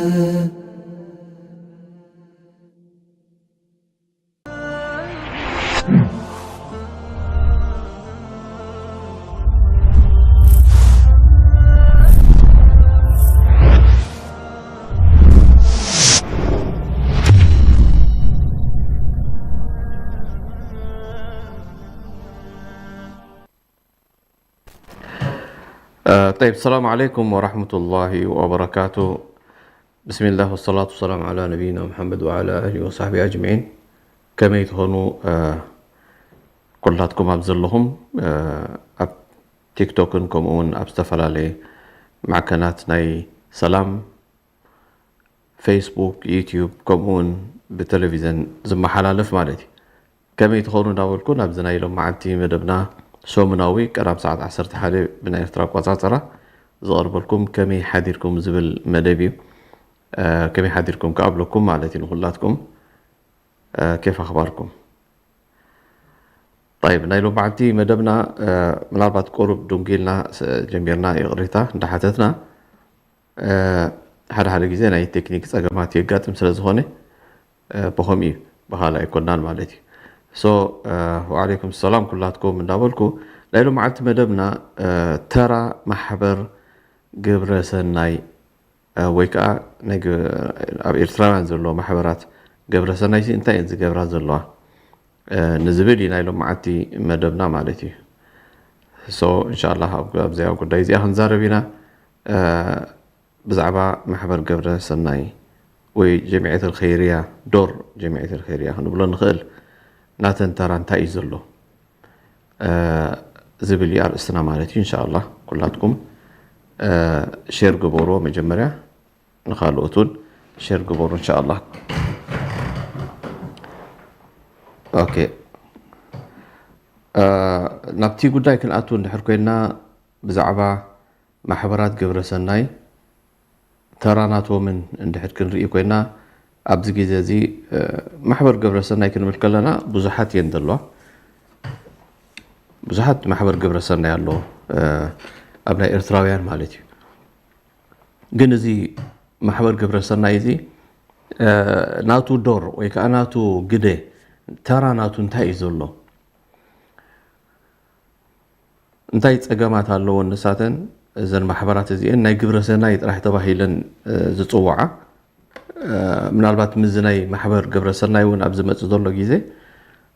آه، طيب، السلام عليكم ورحمة الله وبركاته. بسم الله والصلاة والسلام على نبينا محمد وعلى آله وصحبه أجمعين. ከመይ ትኾኑ፣ ኩላትኩም ኣብ ዘለኹም ኣብ ቲክቶክን ከምኡ እውን ኣብ ዝተፈላለየ ማዕከናት ናይ ሰላም፣ ፌስቡክ፣ ዩቲዩብ፣ ከምኡ እውን ብቴሌቪዘን ዝመሓላለፍ ማለት እዩ። ከመይ ትኾኑ እንዳበልኩ ናብዚ ናይ ሎም መዓልቲ መደብና ሰሙናዊ ቀዳም ሰዓት ዓሰርተ ሓደ ብናይ ኤርትራ ኣቆጻጽራ ዝቐርበልኩም ከመይ ሓዲርኩም ዝብል መደብ እዩ። ከመይ ሓዲርኩም ክኣብለኩም ማለት እዩ ንኹላትኩም። ኬፍ ኣኽባርኩም። طيب፣ ናይ ሎም መዓልቲ መደብና ምናልባት ቁሩብ ዱንጊልና ጀሚርና ይቕሬታ እንዳሓተትና፣ ሓደ ሓደ ግዜ ናይ ቴክኒክ ጸገማት የጋጥም ስለ ዝኾነ ብኸምኡ እዩ፣ ብኻልእ ኣይኮናን ማለት እዩ። ሶ፣ ወዓለይኩም ሰላም ኩላትኩም እንዳበልኩ፣ ናይ ሎም መዓልቲ መደብና ተራ ማሕበር ግብረ ሰናይ ወይ ከዓ ናይ ግ- ኣብ ኤርትራውያን ዘሎ ማሕበራት ግብረ ሰናይሲ እንታይ እየን ዝገብራ ዘለዋ ንዝብል እዩ ናይ ሎም መዓልቲ መደብና ማለት እዩ። ሶ እንሻላ ኣብዚኣ ጉዳይ እዚኣ ክንዛረብ ኢና። ብዛዕባ ማሕበር ግብረ ሰናይ ወይ ጀምዕየት ኸይርያ፣ ዶር ጀምዕየት ኸይርያ ክንብሎ ንኽእል ናተን ተራ እንታይ እዩ ዘሎ ዝብል እዩ ኣርእስትና ማለት እዩ። እንሻላ ኩላትኩም ሼር ግበርዎ መጀመርያ ንኻልኦት እውን ሼር ግበሩ እንሻላ። ኦኬ፣ ናብቲ ጉዳይ ክንኣቱ እንድሕር ኮይና ብዛዕባ ማሕበራት ግብረ ሰናይ ተራ ናቶምን እንድሕር ክንርኢ ኮይና ኣብዚ ግዜ እዚ ማሕበር ግብረ ሰናይ ክንብል ከለና ብዙሓት እየን ዘለዋ። ብዙሓት ማሕበር ግብረ ሰናይ ኣሎ ኣብ ናይ ኤርትራውያን ማለት እዩ። ግን እዚ ማሕበር ግብረ ሰናይ እዚ ናቱ ዶር ወይ ከዓ ናቱ ግደ ተራ ናቱ እንታይ እዩ ዘሎ? እንታይ ጸገማት ኣለዎ? ንሳተን እዘን ማሕበራት እዚአን ናይ ግብረ ሰናይ ጥራሕ ተባሂለን ዝጽውዓ፣ ምናልባት ምዚ ናይ ማሕበር ግብረ ሰናይ እውን ኣብ ዝመጽእ ዘሎ ግዜ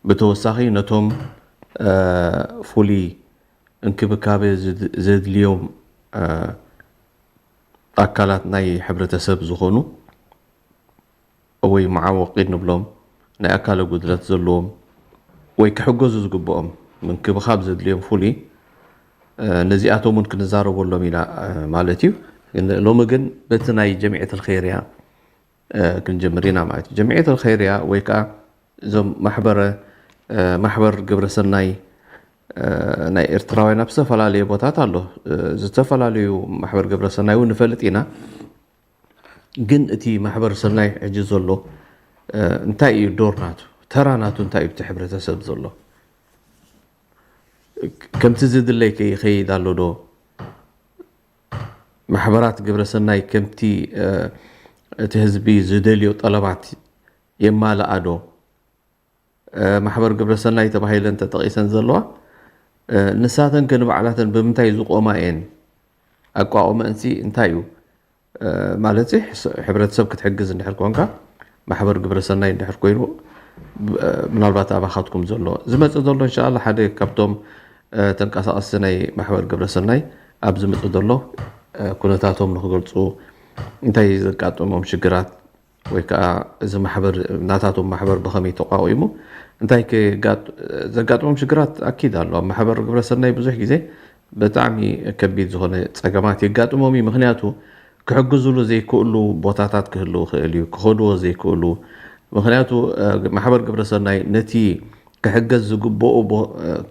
ብተወሳኺ ነቶም ፍሉይ እንክብካቤ ዘድልዮም ኣካላት ናይ ሕብረተሰብ ዝኾኑ ወይ መዓወቂ ንብሎም ናይ ኣካለ ጉድለት ዘለዎም ወይ ክሕገዙ ዝግብኦም ምንክብኻብ ዘድልዮም ፍሉይ ነዚኣቶም እውን ክንዛረበሎም ኢና ማለት እዩ። ሎሚ ግን በቲ ናይ ጀምዕየት ኸይርያ ክንጀምር ኢና ማለት እዩ። ጀምዕየት ኸይርያ ወይ ከዓ እዞም ማሕበረ ማሕበር ግብረሰናይ ናይ ኤርትራውያን ኣብ ዝተፈላለየ ቦታት ኣሎ። ዝተፈላለዩ ማሕበር ግብረሰናይ እውን ንፈልጥ ኢና። ግን እቲ ማሕበር ሰናይ ሕጂ ዘሎ እንታይ እዩ ዶር ናቱ፣ ተራ ናቱ እንታይ እዩ? እቲ ሕብረተሰብ ዘሎ ከምቲ ዝድለይ ከ ይኸይድ ኣሎ ዶ? ማሕበራት ግብረሰናይ ከምቲ እቲ ህዝቢ ዝደልዮ ጠለባት የማልኣ ዶ? ማሕበር ግብረሰናይ ተባሂለን ተጠቒሰን ዘለዋ ንሳተን ከ ንባዕላተን ብምንታይ ዝቆማ እየን? ኣቋቑመንሲ እንታይ እዩ? ማለት ሕብረተሰብ ክትሕግዝ እንድሕር ኮንካ ማሕበር ግብረሰናይ እንድሕር ኮይኑ ምናልባት ኣባኻትኩም ዘሎ ዝመፅእ ዘሎ እንሻላ ሓደ ካብቶም ተንቀሳቐስቲ ናይ ማሕበር ግብረሰናይ ኣብ ዝመፅእ ዘሎ ኩነታቶም ንክገልፁ እንታይ ዘጋጠሞም ሽግራት ወይ ከዓ እዚ ማሕበር ናታቶም ማሕበር ብኸመይ ተቋቒሙ እንታይ ዘጋጥሞም ሽግራት ኣኪድ ኣሎ። ኣብ ማሕበር ግብረሰናይ ብዙሕ ግዜ ብጣዕሚ ከቢድ ዝኾነ ፀገማት የጋጥሞም እዩ። ምክንያቱ ክሕግዙሉ ዘይክእሉ ቦታታት ክህልው ክእል እዩ፣ ክኸድዎ ዘይክእሉ። ምክንያቱ ማሕበር ግብረሰናይ ነቲ ክሕገዝ ዝግብኦ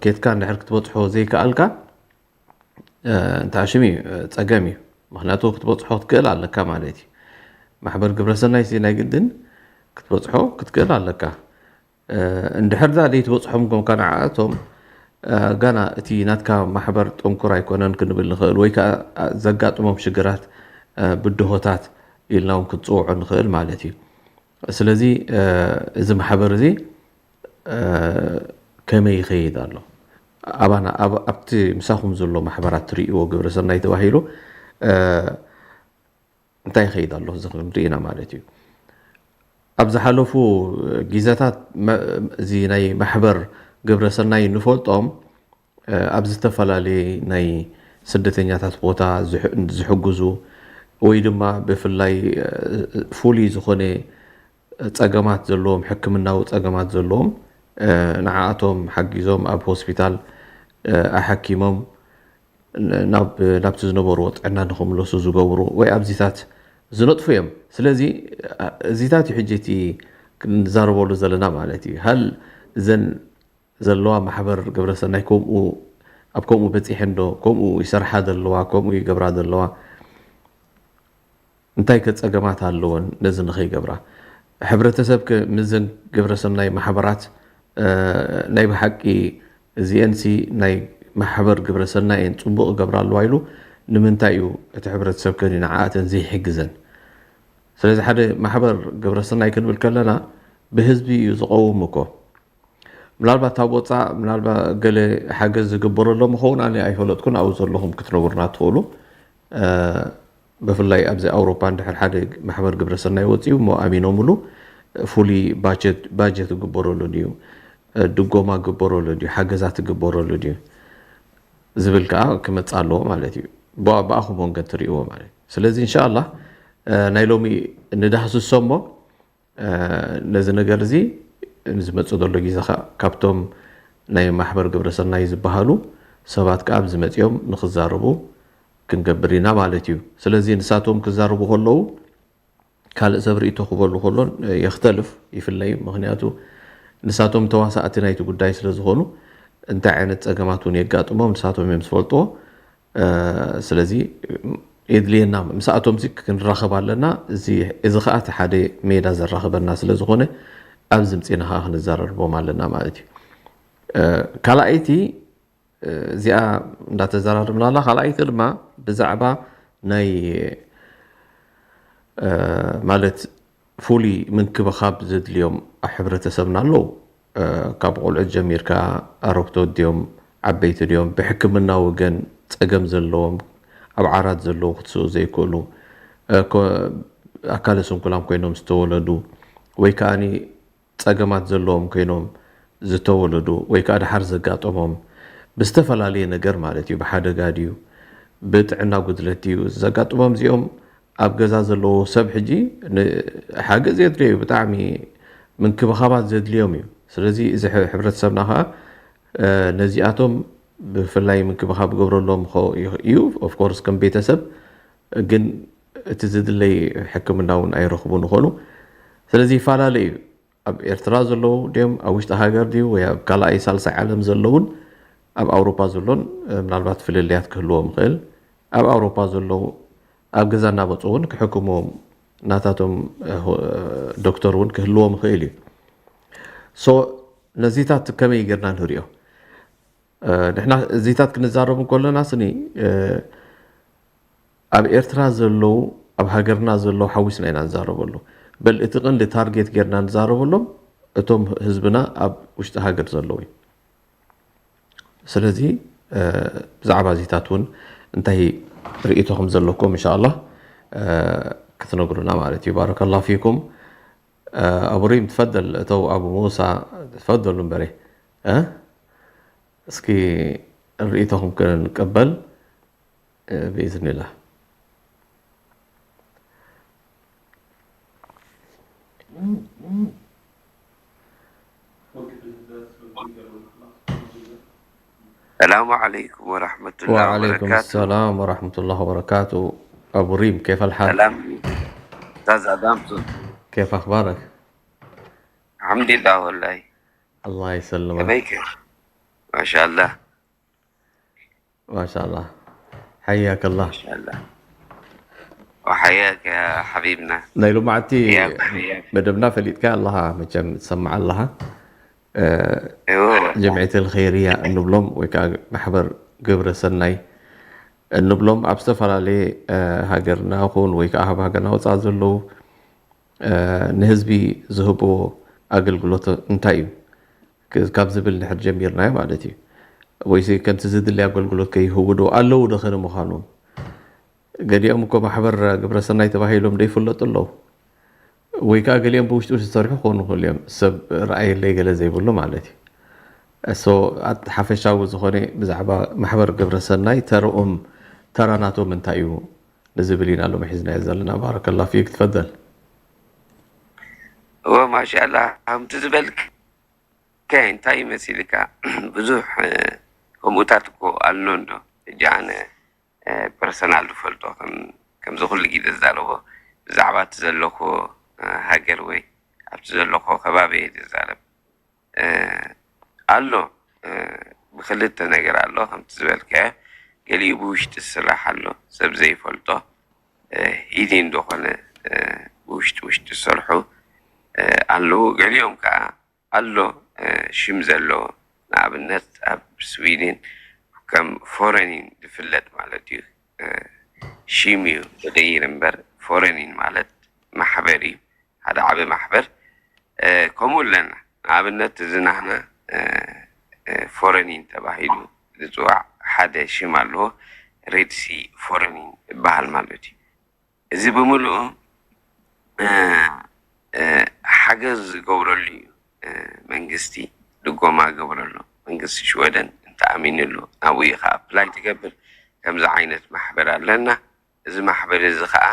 ኬትካ እንድሕር ክትበፅሖ ዘይከኣልካ እንታይ ሽም እዩ ፀገም እዩ። ምክንያቱ ክትበፅሖ ክትክእል ኣለካ ማለት እዩ። ማሕበር ግብረሰናይ ሲ ናይ ግድን ክትበፅሖ ክትክእል ኣለካ። እንድሕር ዳ ዘይትበፅሖም ኮንካ ንዓኣቶም ጋና እቲ ናትካ ማሕበር ጥንኩር ኣይኮነን ክንብል ንኽእል ወይ ከዓ ዘጋጥሞም ሽግራት ብድሆታት ኢልና እውን ክትፅውዖ ንኽእል ማለት እዩ። ስለዚ እዚ ማሕበር እዚ ከመይ ይኸይድ ኣሎ? ኣባና ኣብቲ ምሳኹም ዘሎ ማሕበራት ትርእይዎ ግብረሰናይ ተባሂሉ እንታይ ይኸይድ ኣሎ እዚ ክንርኢ ኢና ማለት እዩ። ኣብ ዝሓለፉ ግዜታት እዚ ናይ ማሕበር ግብረሰናይ ንፈልጦም ኣብ ዝተፈላለየ ናይ ስደተኛታት ቦታ ዝሕግዙ ወይ ድማ ብፍላይ ፍሉይ ዝኾነ ፀገማት ዘለዎም ሕክምናዊ ፀገማት ዘለዎም ንዓኣቶም ሓጊዞም ኣብ ሆስፒታል ኣሓኪሞም ናብቲ ዝነበርዎ ጥዕና ንክምለሱ ዝገብሩ ወይ ኣብዚታት ዝነጥፉ እዮም። ስለዚ እዚታት እዩ ሕጂ እቲ ክንዛረበሉ ዘለና ማለት እዩ። ሃል እዘን ዘለዋ ማሕበር ግብረሰናይ ከምኡ ኣብ ከምኡ በፂሐን ዶ ከምኡ ይሰርሓ ዘለዋ ከምኡ ይገብራ ዘለዋ እንታይ ከ ፀገማት ኣለወን ነዚ ንኸይገብራ? ሕብረተሰብ ከ ምስዘን ግብረሰናይ ማሕበራት ናይ ብሓቂ እዚኤንሲ ናይ ማሕበር ግብረሰናይ እየን ፅቡቕ ይገብራ ኣለዋ ኢሉ ንምንታይ እዩ እቲ ሕብረተሰብ ከ ንዓኣተን ዘይሕግዘን? ስለዚ ሓደ ማሕበር ግብረሰናይ ክንብል ከለና ብህዝቢ እዩ ዝቐውም እኮ። ምናልባት ኣብ ወፃእ ምናልባት ገለ ሓገዝ ዝግበረሎም ይኸውን ኣነ ኣይፈለጥኩን ኣብኡ ዘለኹም ክትነግሩና ትኽእሉ። ብፍላይ ኣብዚ ኣውሮፓ እንድሕር ሓደ ማሕበር ግብረሰናይ ወፂኡ እሞ ኣሚኖምሉ ፍሉይ ባጀት ባጀት ይግበረሉ ድዩ ድጎማ ይግበረሉ ድዩ ሓገዛት ይግበረሉ ድዩ ዝብል ከዓ ክመፅእ ኣለዎ ማለት እዩ። ብኣኹም ወንገን ትርእይዎ ማለት እዩ። ስለዚ እንሻላ ናይ ሎሚ ንዳህስሶ እሞ ነዚ ነገር እዚ ንዝመፅእ ዘሎ ግዜ ከዓ ካብቶም ናይ ማሕበር ግብረሰናይ ዝበሃሉ ሰባት ከዓ ኣብዚ መፂኦም ንክዛረቡ ክንገብር ኢና ማለት እዩ። ስለዚ ንሳቶም ክዛረቡ ከለዉ ካልእ ሰብ ርእቶ ክበሉ ከሎን የክተልፍ ይፍለዩ። ምክንያቱ ንሳቶም ተዋሳእቲ ናይቲ ጉዳይ ስለ ዝኾኑ እንታይ ዓይነት ፀገማት እውን የጋጥሞም ንሳቶም እዮም ዝፈልጥዎ። ስለዚ የድልየና ምስኣቶም ክንራኸብ ኣለና። እዚ ከዓ እቲ ሓደ ሜዳ ዘራኽበና ስለ ዝኾነ ኣብዚ ምፅና ከዓ ክንዘራርቦም ኣለና ማለት እዩ። ካልኣይቲ እዚኣ እንዳተዘራርብና ኣላ። ካልኣይቲ ድማ ብዛዕባ ናይ ማለት ፍሉይ ምንክብኻብ ዘድልዮም ኣብ ሕብረተሰብና ኣለዉ። ካብ ቆልዑት ጀሚርካ ኣረግቶት ድዮም ዓበይቲ ድዮም ብሕክምና ወገን ፀገም ዘለዎም ኣብ ዓራት ዘለዉ ክትስኡ ዘይክእሉ ኣካለ ስንኩላን ኮይኖም ዝተወለዱ ወይ ከዓ ፀገማት ዘለዎም ኮይኖም ዝተወለዱ ወይ ከዓ ድሓር ዘጋጠሞም ብዝተፈላለየ ነገር ማለት እዩ ብሓደጋ ድዩ ብጥዕና ጉድለት ድዩ ዘጋጥሞም እዚኦም ኣብ ገዛ ዘለዎ ሰብ ሕጂ ሓገዝ የድልዮ እዩ ብጣዕሚ ምንክብኻባት ዘድልዮም እዩ። ስለዚ እዚ ሕብረተሰብና ከዓ ነዚኣቶም ብፍላይ ምንክብኻብ ገብረሎም እዩ። ኦፍኮርስ ከም ቤተሰብ ግን እቲ ዝድለይ ሕክምና እውን ኣይረኽቡን ይኾኑ። ስለዚ ይፈላለ እዩ። ኣብ ኤርትራ ዘለዉ ድዮም ኣብ ውሽጢ ሃገር ድዩ ወይ ኣብ ካልኣይ ሳልሳይ ዓለም ዘለውን ኣብ ኣውሮፓ ዘሎን ምናልባት ፍልልያት ክህልዎም ይኽእል። ኣብ ኣውሮፓ ዘለዉ ኣብ ገዛ እናመፁ እውን ክሕክምዎም ናታቶም ዶክተር እውን ክህልዎም ይኽእል እዩ። ሶ ነዚታት ከመይ ጌርና ንሪኦ? ንሕና እዚታት ክንዛረብ እንከለና ስኒ ኣብ ኤርትራ ዘለዉ ኣብ ሃገርና ዘለዉ ሓዊስና ኢና ንዛረበሉ። በል እቲ ቀንዲ ታርጌት ጌርና ንዛረበሎም እቶም ህዝብና ኣብ ውሽጢ ሃገር ዘለዉ እዩ። ስለዚ ብዛዕባ እዚታት እውን እንታይ ርእይቶ ከም ዘለኩም እንሻ ኣላህ ክትነግሩና ማለት እዩ። ባረከላሁ ፊኩም። ኣቡ ሪም ትፈደል እተው ኣቡ ሙሳ ትፈደሉ እምበሬ እስኪ ርእይቶኹም ክንቀበል ብኢዝኒላህ። السلام عليكم ورحمة الله وبركاته. وعليكم السلام ورحمة الله وبركاته. أبو ريم، كيف الحال؟ سلام. أستاذ أدامسون. كيف أخبارك؟ الحمد لله والله. الله يسلمك. كيفك؟ ما شاء الله. ما شاء الله. حياك الله. ما شاء الله. وحياك يا حبيبنا. ናይ ሎማዓቲ حياك، حياك. መደብና ፈሊጥካ ኣለኻ መቸም ትሰማዕ ኣለኻ። أيوه. ጀምዒት ልኸይርያ እንብሎም ወይ ከዓ ማሕበር ግብረ ሰናይ እንብሎም ኣብ ዝተፈላለየ ሃገርና ኹን ወይ ከዓ ካብ ሃገርና ወፃእ ዘለዉ ንህዝቢ ዝህብዎ ኣገልግሎት እንታይ እዩ ካብ ዝብል ንድሕር ጀሚርናዮ ማለት እዩ። ወይሲ ከምቲ ዝድሊ ኣገልግሎት ከይህቡ ዶ ኣለዉ ዶ ከ ንምዃኑ? ገሊኦም እኮ ማሕበር ግብረሰናይ ተባሂሎም ዶ ይፍለጡ ኣለዉ? ወይ ከዓ ገሊኦም ብውሽጢ ውሽጢ ዝሰርሑ ክኾኑ ይኽእሉ እዮም፣ ሰብ ረኣየለይ ገለ ዘይብሉ ማለት እዩ። So ሓፈሻዊ ዝኾነ ብዛዕባ ማሕበር ግብረሰናይ ተረኦም ተራ ናቶም እንታይ እዩ ንዝብል ኢና ሎሚ ሒዝናዮ ዘለና። ባረከላ ፊክ ትፈደል። እወ ማሻላ ከምቲ ዝበልክ እንታይ ይመስልካ ብዙሕ ከምኡታት እኮ ኣሎ እንዶ ሕጂ ኣነ ፐርሰናል ዝፈልጦ ከምዚ ኩሉ ግዜ ዝዛረቦ ብዛዕባ እቲ ዘለኹ ሃገር ወይ ኣብቲ ዘለኹ ከባቢ እየ ዝዛረብ ኣሎ ብክልተ ነገር ኣሎ ከምቲ ዝበልካዮ ገሊኡ ብውሽጢ ዝስራሕ ኣሎ ሰብ ዘይፈልጦ ሂዲ እንደኾነ ብውሽጢ ውሽጢ ዝሰርሑ ኣለዉ ገሊኦም ከዓ ኣሎ ሽም ዘለዎ ንኣብነት ኣብ ስዊድን ከም ፎረኒን ዝፍለጥ ማለት እዩ ሽም እዩ ተቀይር እምበር ፎረኒን ማለት ማሕበር እዩ ሓደ ዓበ ማሕበር ከምኡ ኣለና ንኣብነት እዚ ናህና ፎረኒን ተባሂሉ ዝፅዋዕ ሓደ ሽም ኣለዎ ሬድሲ ፎረኒን ይበሃል ማለት እዩ እዚ ብምልኡ ሓገዝ ዝገብረሉ እዩ መንግስቲ ድጎማ ገብረሉ መንግስቲ ሽወደን እንተኣሚንሉ ናብኡ ኢኻ ኣፕላይ ትገብር ከምዚ ዓይነት ማሕበር ኣለና እዚ ማሕበር እዚ ከዓ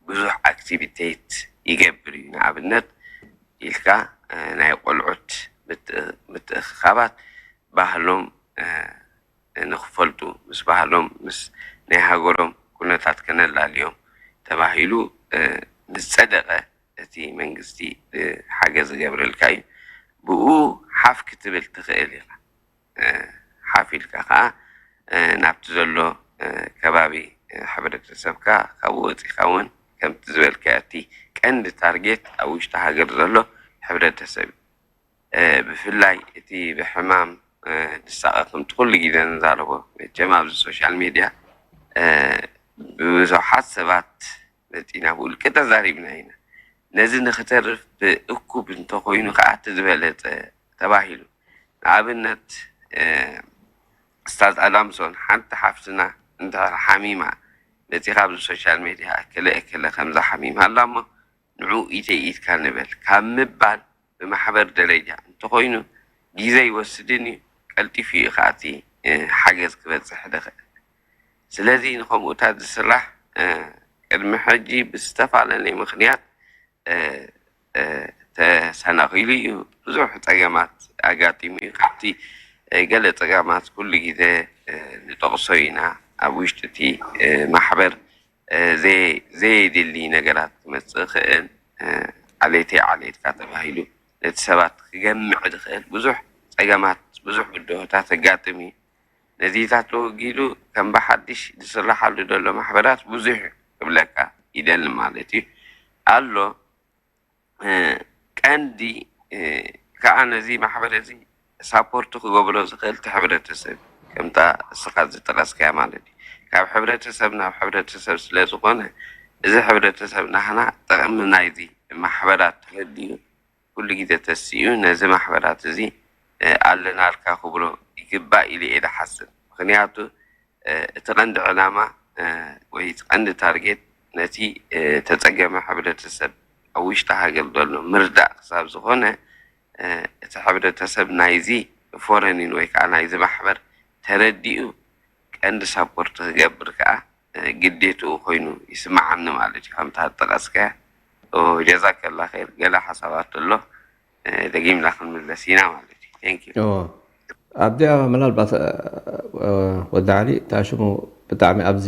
ብዙሕ ኣክቲቪቴት ይገብር እዩ ንኣብነት ኢልካ ናይ ቆልዑት ምትእኽኻባት ባህሎም ንክፈልጡ ምስ ባህሎም ምስ ናይ ሃገሮም ኩነታት ከነላልዮም ተባሂሉ ዝፀደቀ እቲ መንግስቲ ሓገዝ ዝገብረልካ እዩ ብኡ ሓፍ ክትብል ትኽእል ኢኻ ሓፍ ኢልካ ከዓ ናብቲ ዘሎ ከባቢ ሕብረተሰብካ ካብኡ ወፂካ እውን ከምቲ ዝበልካዮ እቲ ቀንዲ ታርጌት ኣብ ውሽጢ ሃገር ዘሎ ሕብረተሰብ እዩ ብፍላይ እቲ ብሕማም ዝሳቐ ከምቲ ኩሉ ግዜ ንዛረቦ መቸም ኣብዚ ሶሻል ሜድያ ብዙሓት ሰባት መፂና ብውልቂ ተዛሪብና ኢና ነዚ ንክተርፍ ብእኩብ እንተኮይኑ ከዓ እቲ ዝበለፀ ተባሂሉ ንኣብነት ስታዝ ኣዳምሶን ሓንቲ ሓፍትና እንድሕር ሓሚማ መፂኻ ኣብዚ ሶሻል ሜድያ እከለ እከለ ከምዛ ሓሚማ ኣላ እሞ ንዑ ኢተይ ኢትካ ንበል ካብ ምባል ብማሕበር ደረጃ እንተኾይኑ ግዜ ይወስድን እዩ ቀልጢፉ እዩ ከኣቲ ሓገዝ ክበፅሕ ድኽእል ስለዚ ንከምኡታት ዝስራሕ ቅድሚ ሕጂ ብዝተፈላለየ ምክንያት ተሰናኺሉ እዩ ብዙሕ ፀገማት ኣጋጢሙ እዩ ካብቲ ገለ ፀገማት ኩሉ ግዜ ንጠቕሶ ኢና ኣብ ውሽጢ እቲ ማሕበር ዘየድሊ ነገራት ክመፅእ ይኽእል ዓሌተይ ዓሌትካ ተባሂሉ ነቲ ሰባት ክገምዕ ዝኽእል ብዙሕ ፀገማት ብዙሕ ብድሆታት ኣጋጥም እዩ ነዚታት ተወጊዱ ከም ብሓድሽ ዝስራሓሉ ዘሎ ማሕበራት ብዙሕ ክብለካ ይደሊ ማለት እዩ ኣሎ ቀንዲ ከዓ ነዚ ማሕበር እዚ ሳፖርት ክገብሮ ዝኽእል እቲ ሕብረተሰብ ከምታ እስኻ ዝጠቀስካያ ማለት እዩ ካብ ሕብረተሰብ ናብ ሕብረተሰብ ስለ ዝኾነ እዚ ሕብረተሰብ ናህና ጥቕሚ ናይዚ ማሕበራት ተረዲኡ ኩሉ ግዜ ተሲኡ ነዚ ማሕበራት እዚ ኣለናልካ ክብሎ ይግባእ ኢሉ እየ ዝሓስብ ምክንያቱ እቲ ቀንዲ ዕላማ ወይ እቲ ቀንዲ ታርጌት ነቲ ተፀገመ ሕብረተሰብ ኣብ ውሽጢ ሃገር ዘሎ ምርዳእ ክሳብ ዝኾነ እቲ ሕብረተሰብ ናይዚ ፎረኒን ወይ ከዓ ናይዚ ማሕበር ተረዲኡ ቀንዲ ሳፖርት ክገብር ከዓ ግዴትኡ ኮይኑ ይስምዓኒ ማለት እዩ ከምታ ዝጠቐስካያ ጀዛከላ ኸይር ገለ ሓሳባት ኣሎ ደጊምና ክንምለስ ኢና ማለት እዩ Thank you. እዎ ኣብዚኣ ምናልባት ወዲ ዓሊ እታ ሽሙ ብጣዕሚ ኣብዚ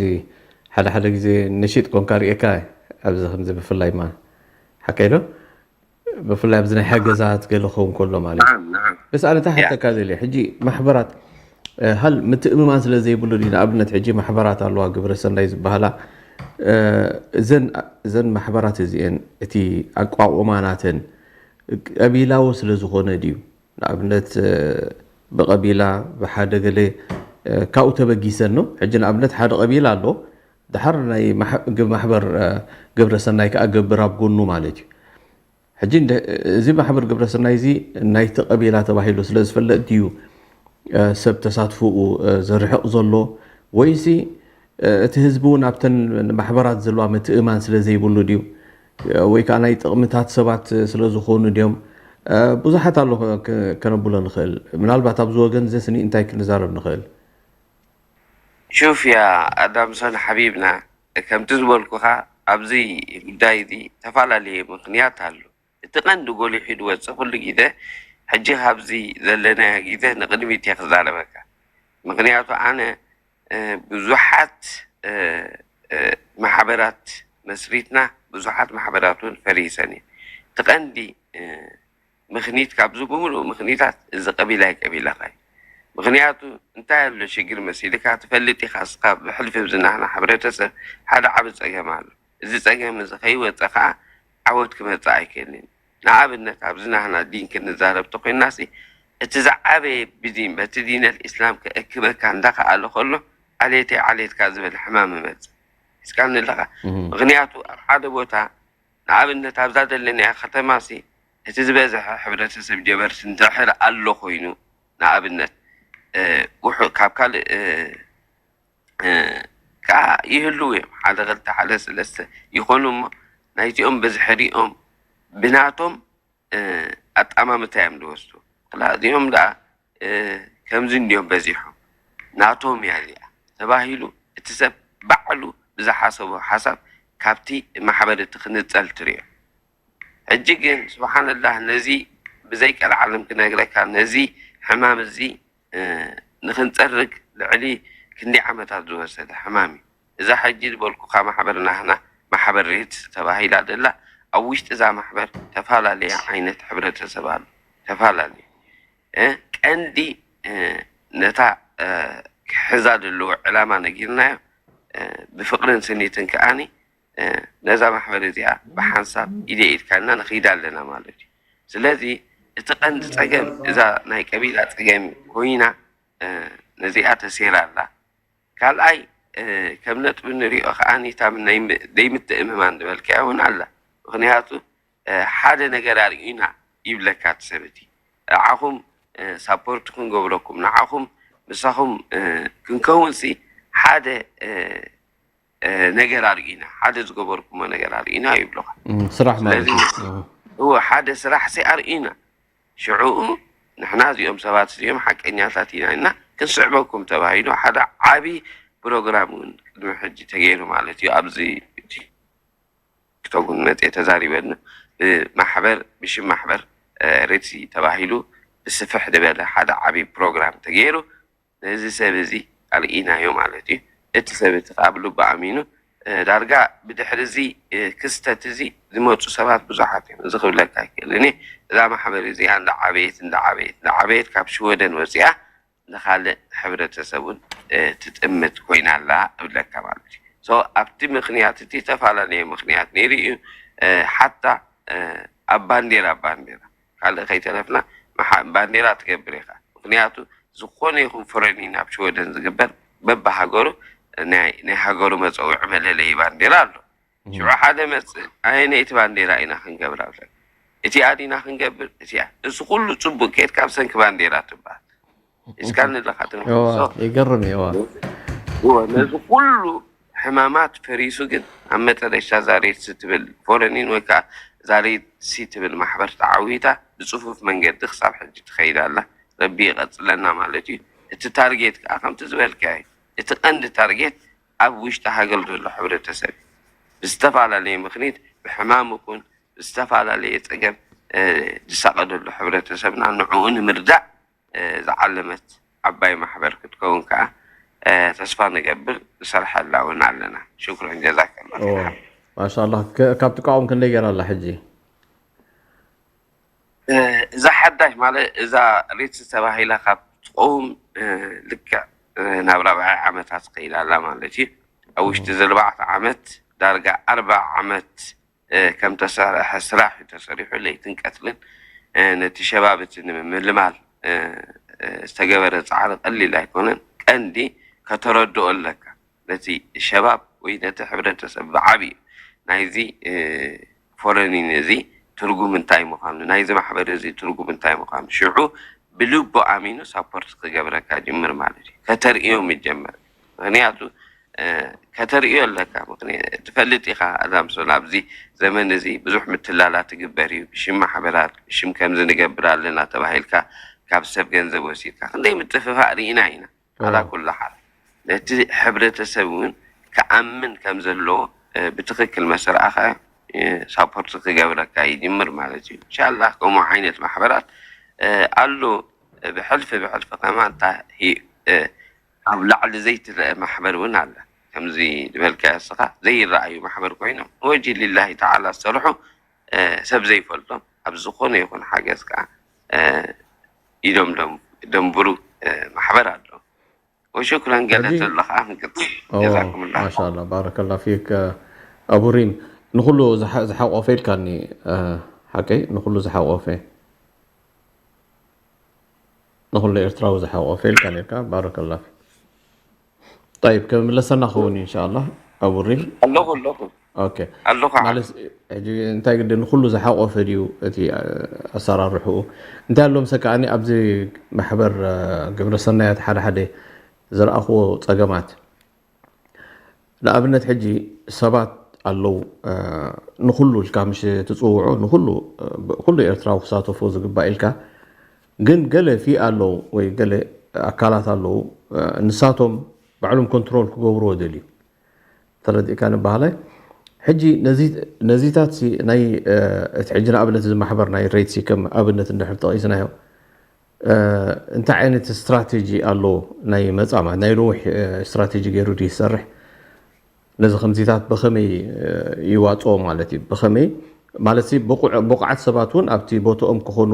ሓደ ሓደ ግዜ ንሺጥ ኮንካ ርእየካ ኣብዚ ከምዚ ብፍላይ ማ ሓቀይ ዶ ብፍላይ ኣብዚ ናይ ሓገዛት ገለ ክኸውን ከሎ ማለት እዩ ንዓም ንዓም በስ ኣነ እንታይ ሓተካ ደልየ ሕጂ ማሕበራት ሃል ምትእምማን ስለ ዘይብሉ ድዩ ንኣብነት ሕጂ ማሕበራት ኣለዋ ግብረ ሰናይ ዝበሃላ እዘን እዘን ማሕበራት እዚአን እቲ ኣቋቑማ ናተን ቀቢላዊ ስለ ዝኾነ ድዩ ንኣብነት ብቐቢላ ብሓደ ገለ ካብኡ ተበጊሰን ነው። ሕጂ ንኣብነት ሓደ ቀቢላ ኣሎ፣ ድሓር ናይ ማሕ- ግ- ማሕበር ግብረ ሰናይ ከኣ ገብር ኣብ ጎኑ ማለት እዩ። ሕጂ እንደ- እዚ ማሕበር ግብረ ሰናይ እዚ ናይቲ ቀቢላ ተባሂሉ ስለ ዝፍለጥ ድዩ ሰብ ተሳትፎኡ ዘርሕቕ ዘሎ፣ ወይሲ እቲ ህዝቢ እውን ኣብተን ማሕበራት ዘለዋ ምትእማን ስለ ዘይብሉ ድዩ? ወይ ከዓ ናይ ጥቕምታት ሰባት ስለ ዝኾኑ ድዮም? ብዙሓት ኣሎ ከ- ከነብሎ ንኽእል። ምናልባት ኣብዚ ወገን እዚ ስኒ እንታይ ክንዛረብ ንኽእል? ሹፍ ያ ኣዳምሶን ሓቢብና፣ ከምቲ ዝበልኩኻ ኣብዚ ጉዳይ እዚ ተፈላለየ ምኽንያት ኣሎ። እቲ ቀንዲ ጎሊሑ ዝወፅእ ኩሉ ግዜ ሕጂ ካብዚ ዘለናዮ ግዜ ንቕድሚት እየ ክዛረበካ። ምኽንያቱ ኣነ ብዙሓት ማሕበራት መስሪትና፣ ብዙሓት ማሕበራት እውን ፈሪሰን እየ። እቲ ቀንዲ ምኽኒት ካብዚ ብምሉእ ምኽኒታት እዚ ቀቢላ ኣይቀቢላኻ እዩ። ምኽንያቱ እንታይ ኣሎ ሽግር መሲልካ ትፈልጥ ኢኻ እስኻ። ብሕልፊ ኣብዚ ናህና ሕብረተሰብ ሓደ ዓቢ ጸገም ኣሎ። እዚ ጸገም እዚ ከይወጸ ኸዓ ዓወት ክመጽእ ኣይክእልን። ንኣብነት ኣብዚ ናህና ዲን ክንዛረብ ተኾይንና ሲ እቲ ዝዓበየ ብዲን በቲ ዲነል ኢስላም ከእክበካ እንዳኸኣለ ከሎ ዓሌተይ ዓሌትካ ዝበል ሕማም ይመጽእ። እስካ ንለኻ ምኽንያቱ ኣብ ሓደ ቦታ ንኣብነት ኣብዛ ዘለናያ ከተማ ሲ እቲ ዝበዝሐ ሕብረተሰብ ጀበርቲ እንድሕር ኣሎ ኮይኑ ንኣብነት ውሑ ካብ ካልእ ከዓ ይህልው እዮም ሓደ ክልተ ሓደ ሰለስተ ይኾኑ እሞ ናይዚኦም ብዝሒ ሪኦም ብናቶም ኣጣማምታ እዮም ዝወስዱ። ክላ እዚኦም ደኣ ከምዚ እንድዮም በዚሖም ናቶም እያ እዚኣ ተባሂሉ እቲ ሰብ ባዕሉ ብዝሓሰቦ ሓሳብ ካብቲ ማሕበር እቲ ክንጸል ትሪኦ። ሕጂ ግን ስብሓንላህ ነዚ ብዘይ ቀልዓለም ክነግረካ ነዚ ሕማም እዚ ንክንጸርግ ልዕሊ ክንደይ ዓመታት ዝወሰደ ሕማም እዩ። እዛ ሕጂ ዝበልኩኻ ማሕበር ናህና ማሕበር ሬድስ ተባሂላ ዘላ ኣብ ውሽጢ እዛ ማሕበር ተፈላለየ ዓይነት ሕብረተሰብ ኣሎ። ተፈላለየ ቀንዲ ነታ ክሕዛ ዘለዎ ዕላማ ነጊርናዮ ብፍቕርን ስኒትን ከዓኒ ነዛ ማሕበር እዚኣ ብሓንሳብ ኢደ ኢድካ ኢልና ንኽይዳ ኣለና ማለት እዩ። ስለዚ እቲ ቀንዲ ፀገም እዛ ናይ ቀቢላ ፀገም ኮይና ነዚኣ ተሴራ ኣላ። ካልኣይ ከም ነጥቢ ንሪኦ ከዓ ኒታ ዘይምትእምማን ዝበልካያ እውን ኣላ። ምክንያቱ ሓደ ነገር ኣርእዩና ይብለካ እቲ ሰብ እቲ ንዓኹም ሳፖርት ክንገብረኩም ንዓኹም ምሳኹም ክንከውን ሲ ሓደ ነገር ኣርእዩና ሓደ ዝገበርኩሞ ነገር ኣርእዩና ይብሉኻ። ስራሕ ማለት እዩ። እወ ሓደ ስራሕ ሲ ኣርእዩና ሽዑኡ ንሕና እዚኦም ሰባት እዚኦም ሓቀኛታት ኢና ኢልና ክንስዕበኩም ተባሂሉ ሓደ ዓብዪ ፕሮግራም እውን ቅድሚ ሕጂ ተገይሩ ማለት እዩ። ኣብዚ ቲክቶክ እውን መፅየ ተዛሪበ ብማሕበር ብሽም ማሕበር ሬድሲ ተባሂሉ ብስፍሕ ዝበለ ሓደ ዓብዪ ፕሮግራም ተገይሩ ነዚ ሰብ እዚ ኣርኢናዮ ማለት እዩ። እቲ ሰብ እቲ ከዓ ብልቡ ኣሚኑ ዳርጋ ብድሕሪ እዚ ክስተት እዚ ዝመፁ ሰባት ብዙሓት እዮም። እዚ ክብለካ ይክእል እኔ እዛ ማሕበር እዚኣ እንዳዓበየት እንዳዓበየት እንዳዓበየት ካብ ሽወደን ወፂኣ ንካልእ ሕብረተሰብ እውን ትጥምት ኮይና ኣላ እብለካ ማለት እዩ። ኣብቲ ምክንያት እቲ ዝተፈላለየ ምክንያት ነይሩ እዩ። ሓታ ኣብ ባንዴራ ባንዴራ ካልእ ከይተረፍና ባንዴራ ትገብር ኢኻ። ምክንያቱ ዝኾነ ይኹን ፍረኒ ናብ ሽወደን ዝግበር በብሃገሩ ናይ ሃገሩ መፀውዒ መለለይ ባንዴራ ኣሎ። ሽዑ ሓደ መፅእ ኣየነይቲ ባንዴራ ኢና ክንገብር ኣብለ እቲኣ ዲና ክንገብር እቲኣ እዚ ኩሉ ፅቡቅ ኬድካ ብሰንኪ ባንዴራ ትበሃል እስካ ንለካ ትንክሶ ይገርም እዩ። እወ ነዚ ኩሉ ሕማማት ፈሪሱ ግን ኣብ መጨረሻ ዛሬት ሲ ትብል ፎረኒን ወይ ከዓ ዛሬት ሲ ትብል ማሕበር ተዓዊታ ብፅፉፍ መንገዲ ክሳብ ሕጂ ትኸይድ ኣላ። ረቢ ይቐፅለና ማለት እዩ። እቲ ታርጌት ከዓ ከምቲ ዝበልካዮ እቲ ቀንዲ ታርጌት ኣብ ውሽጢ ሃገር ዘሎ ሕብረተሰብ ብዝተፈላለየ ምክኒት ብሕማም ይኹን ብዝተፈላለየ ፀገም ዝሳቐ ዘሎ ሕብረተሰብና ንዕኡ ንምርዳእ ዝዓለመት ዓባይ ማሕበር ክትከውን ከዓ ተስፋ ንገብር ንሰርሐላ እውን ኣለና። ሽኩረን ጀዛከላ። ማሻላ ካብ ትቃወም ክንደይ ገይራ ኣላ ሕጂ? እዛ ሓዳሽ ማለት እዛ ሬትስ ተባሂላ ካብ ትቆም ልክዕ ናብ ራብዓይ ዓመታት ከይዳ ኣላ ማለት እዩ። ኣብ ውሽጢ እዚ ኣርባዕተ ዓመት ዳርጋ ኣርባዓ ዓመት ከም ተሰርሐ ስራሕ እዩ ተሰሪሑ ለይትን ቀትርን ነቲ ሸባብ እቲ ንምምልማል ዝተገበረ ፃዕሪ ቀሊል ኣይኮነን። ቀንዲ ከተረድኦ ኣለካ። ነቲ ሸባብ ወይ ነቲ ሕብረተሰብ ብዓብዩ ናይዚ ፎረኒን እዚ ትርጉም እንታይ ምዃኑ፣ ናይዚ ማሕበር እዚ ትርጉም እንታይ ምዃኑ ሽዑ ብልቡ ኣሚኑ ሳፖርት ክገብረካ ጅምር ማለት እዩ። ከተርእዮ ምጀመር። ምክንያቱ ከተርእዮ ኣለካ። ትፈልጥ ኢኻ ኣዳምሶን፣ ኣብዚ ዘመን እዚ ብዙሕ ምትላላት ትግበር እዩ። ብሽም ማሕበራት፣ ብሽም ከምዚ ንገብር ኣለና ተባሂልካ ካብ ሰብ ገንዘብ ወሲድካ ክንደይ ምጥፍፋእ ርኢና ኢና። ኣላ ኩሉ ሓል ነቲ ሕብረተሰብ እውን ክኣምን ከም ዘለዎ ብትኽክል መሰርኣኻ ሳፖርት ክገብረካ ይጅምር ማለት እዩ። እንሻላ ከምኡ ዓይነት ማሕበራት ኣሎ። ብሕልፊ ብሕልፊ ከማ እንታ ኣብ ላዕሊ ዘይትረአ ማሕበር እውን ኣለ። ከምዚ ዝበልካ እስኻ ዘይረኣዩ ማሕበር ኮይኖም ንወጂ ሊላሂ ተዓላ ዝሰርሑ ሰብ ዘይፈልጦም ኣብ ዝኾነ ይኹን ሓገዝ ከዓ ኢዶም ደንብሩ ማሕበር ኣሎ። ወሽክረን ገለ ተሎ ከዓ ክንቅፅል። ጀዛኩምላ። ማሻላ ባረከላ ፊክ። ኣቡሪን ንኩሉ ዝሓቆፈ ኢልካኒ። ሓቀይ ንኩሉ ዝሓቆፈ ንኩሉ ኤርትራዊ ዝሓቆፈ ኢልካ ነርካ። ባረከላ ፊክ። ጠይብ ከምለሰና ክውን ኢንሻላ። ኣቡሪን ኣለኹ ኣለኹ ኦኬ። ኣለኹ ማለት ሕጂ እንታይ ግዲ ንኩሉ ዝሓቆፈ ድዩ እቲ ኣሰራርሕኡ? እንታይ ኣሎ ምሰ ከዓኒ ኣብዚ ማሕበር ግብረ ሰናያት ሓደ ሓደ ዝረኣኽዎ ጸገማት፣ ንኣብነት ሕጂ ሰባት ኣለዉ ንኩሉ ኢልካ ምሽ ትጽውዖ ንኩሉ ኩሉ ኤርትራዊ ክሳተፎ ዝግባእ ኢልካ፣ ግን ገለ ፊ ኣለዉ ወይ ገለ ኣካላት ኣለዉ ንሳቶም ባዕሎም ኮንትሮል ክገብርዎ ደልዩ። ተረዲእካ ንባህላይ ሕጂ ነዚታት ናይ እቲ ሕጂ ንኣብነት እዚ ማሕበር ናይ ሬትሲ ከም ኣብነት እንድሕር ጠቒስናዮ እንታይ ዓይነት ስትራቴጂ ኣለዎ ናይ መጻ ማለት ናይ ነዊሕ ስትራቴጂ ገይሩ ድዩ ዝሰርሕ? ነዚ ከምዚታት ብኸመይ ይዋፅኦ ማለት እዩ? ብኸመይ ማለት ብቑዓት ሰባት እውን ኣብቲ ቦትኦም ክኾኑ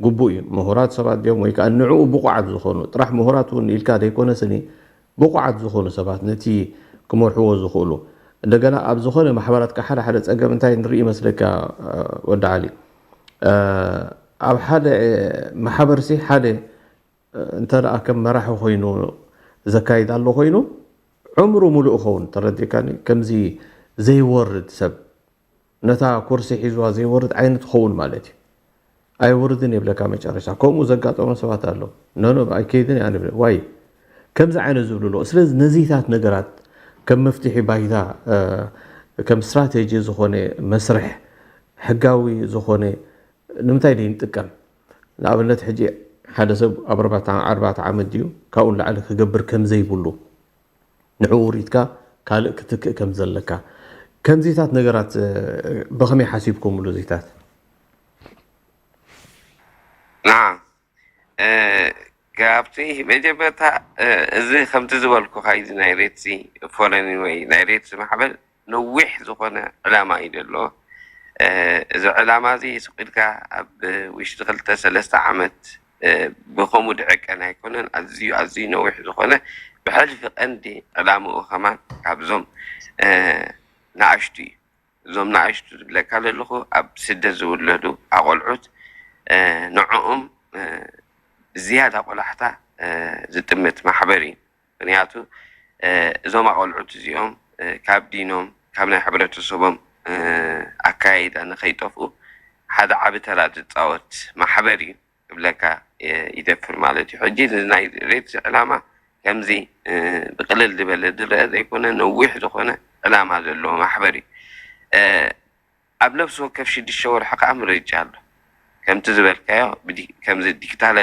ግቡእ እዩ። ምሁራት ሰባት ድዮም ወይ ከዓ ንዕኡ ብቑዓት ዝኾኑ ጥራሕ ምሁራት እውን ኢልካ ዘይኮነ ስኒ ብቑዓት ዝኾኑ ሰባት ነቲ ክመርሕዎ ዝኽእሉ እንደገና ኣብ ዝኾነ ማሕበራት ሓደ ሓደ ፀገም እንታይ ንርኢ ይመስለካ ወዲ ዓሊ? ኣብ ሓደ ማሕበርሲ ሓደ እንተ ከም መራሒ ኮይኑ ዘካይድ ኣሎ ኮይኑ ዕምሩ ሙሉእ ኸውን ተረዲእካኒ ከምዚ ዘይወርድ ሰብ ነታ ኩርሲ ሒዝዋ ዘይወርድ ዓይነት ክኸውን ማለት እዩ። ኣይወርድን የብለካ መጨረሻ ከምኡ ዘጋጠሞ ሰባት ኣሎ። ነኖ ኣይከይድን እያ ንብል ዋይ ከምዚ ዓይነት ዝብሉ ኣለዎ። ስለዚ ነዚታት ነገራት ከም መፍትሒ ባይታ ከም ስትራቴጂ ዝኾነ መስርሕ ሕጋዊ ዝኾነ ንምንታይ ደይ ንጥቀም? ንኣብነት ሕጂ ሓደ ሰብ ኣብ ኣርባዕተ ዓመት ድዩ ካብኡ ንላዕሊ ክገብር ከም ዘይብሉ ንዕኡ ሪኢትካ ካልእ ክትክእ ከም ዘለካ ከምዚታት ነገራት ብኸመይ ሓሲብኩምሉ እዚታት? ናዓ ካብቲ መጀመርታ እዚ ከምቲ ዝበልኩኻ እዚ ናይ ሬትሲ ፎረን ወይ ናይ ሬትሲ ማሕበር ነዊሕ ዝኾነ ዕላማ እዩ ዘለዎ። እዚ ዕላማ እዚ ስቕ ኢልካ ኣብ ውሽጢ ክልተ ሰለስተ ዓመት ብኸምኡ ድዕቀን ኣይኮነን። ኣዝዩ ኣዝዩ ነዊሕ ዝኾነ ብሕልፊ ቀንዲ ዕላምኡ ከማን ካብዞም ንኣሽቱ እዩ። እዞም ንኣሽቱ ዝብለካ ዘለኹ ኣብ ስደት ዝውለዱ ኣቆልዑት ንዕኦም ብዝያዳ ቆላሕታ ዝጥምት ማሕበር እዩ። ምክንያቱ እዞም ኣቆልዑት እዚኦም ካብ ዲኖም ካብ ናይ ሕብረተሰቦም ኣካያይዳ ንኸይጠፍኡ ሓደ ዓቢ ተራ ዝፃወት ማሕበር እዩ ክብለካ ይደፍር ማለት እዩ። ሕጂ ናይ ሬትሲ ዕላማ ከምዚ ብቅልል ዝበለ ዝረአ ዘይኮነ ነዊሕ ዝኾነ ዕላማ ዘለዎ ማሕበር እዩ። ኣብ ነብሲ ወከፍ ሽዱሽተ ወርሒ ከዓ ምርጫ ኣሎ። ከምቲ ዝበልካዮ ከምዚ ዲክታለ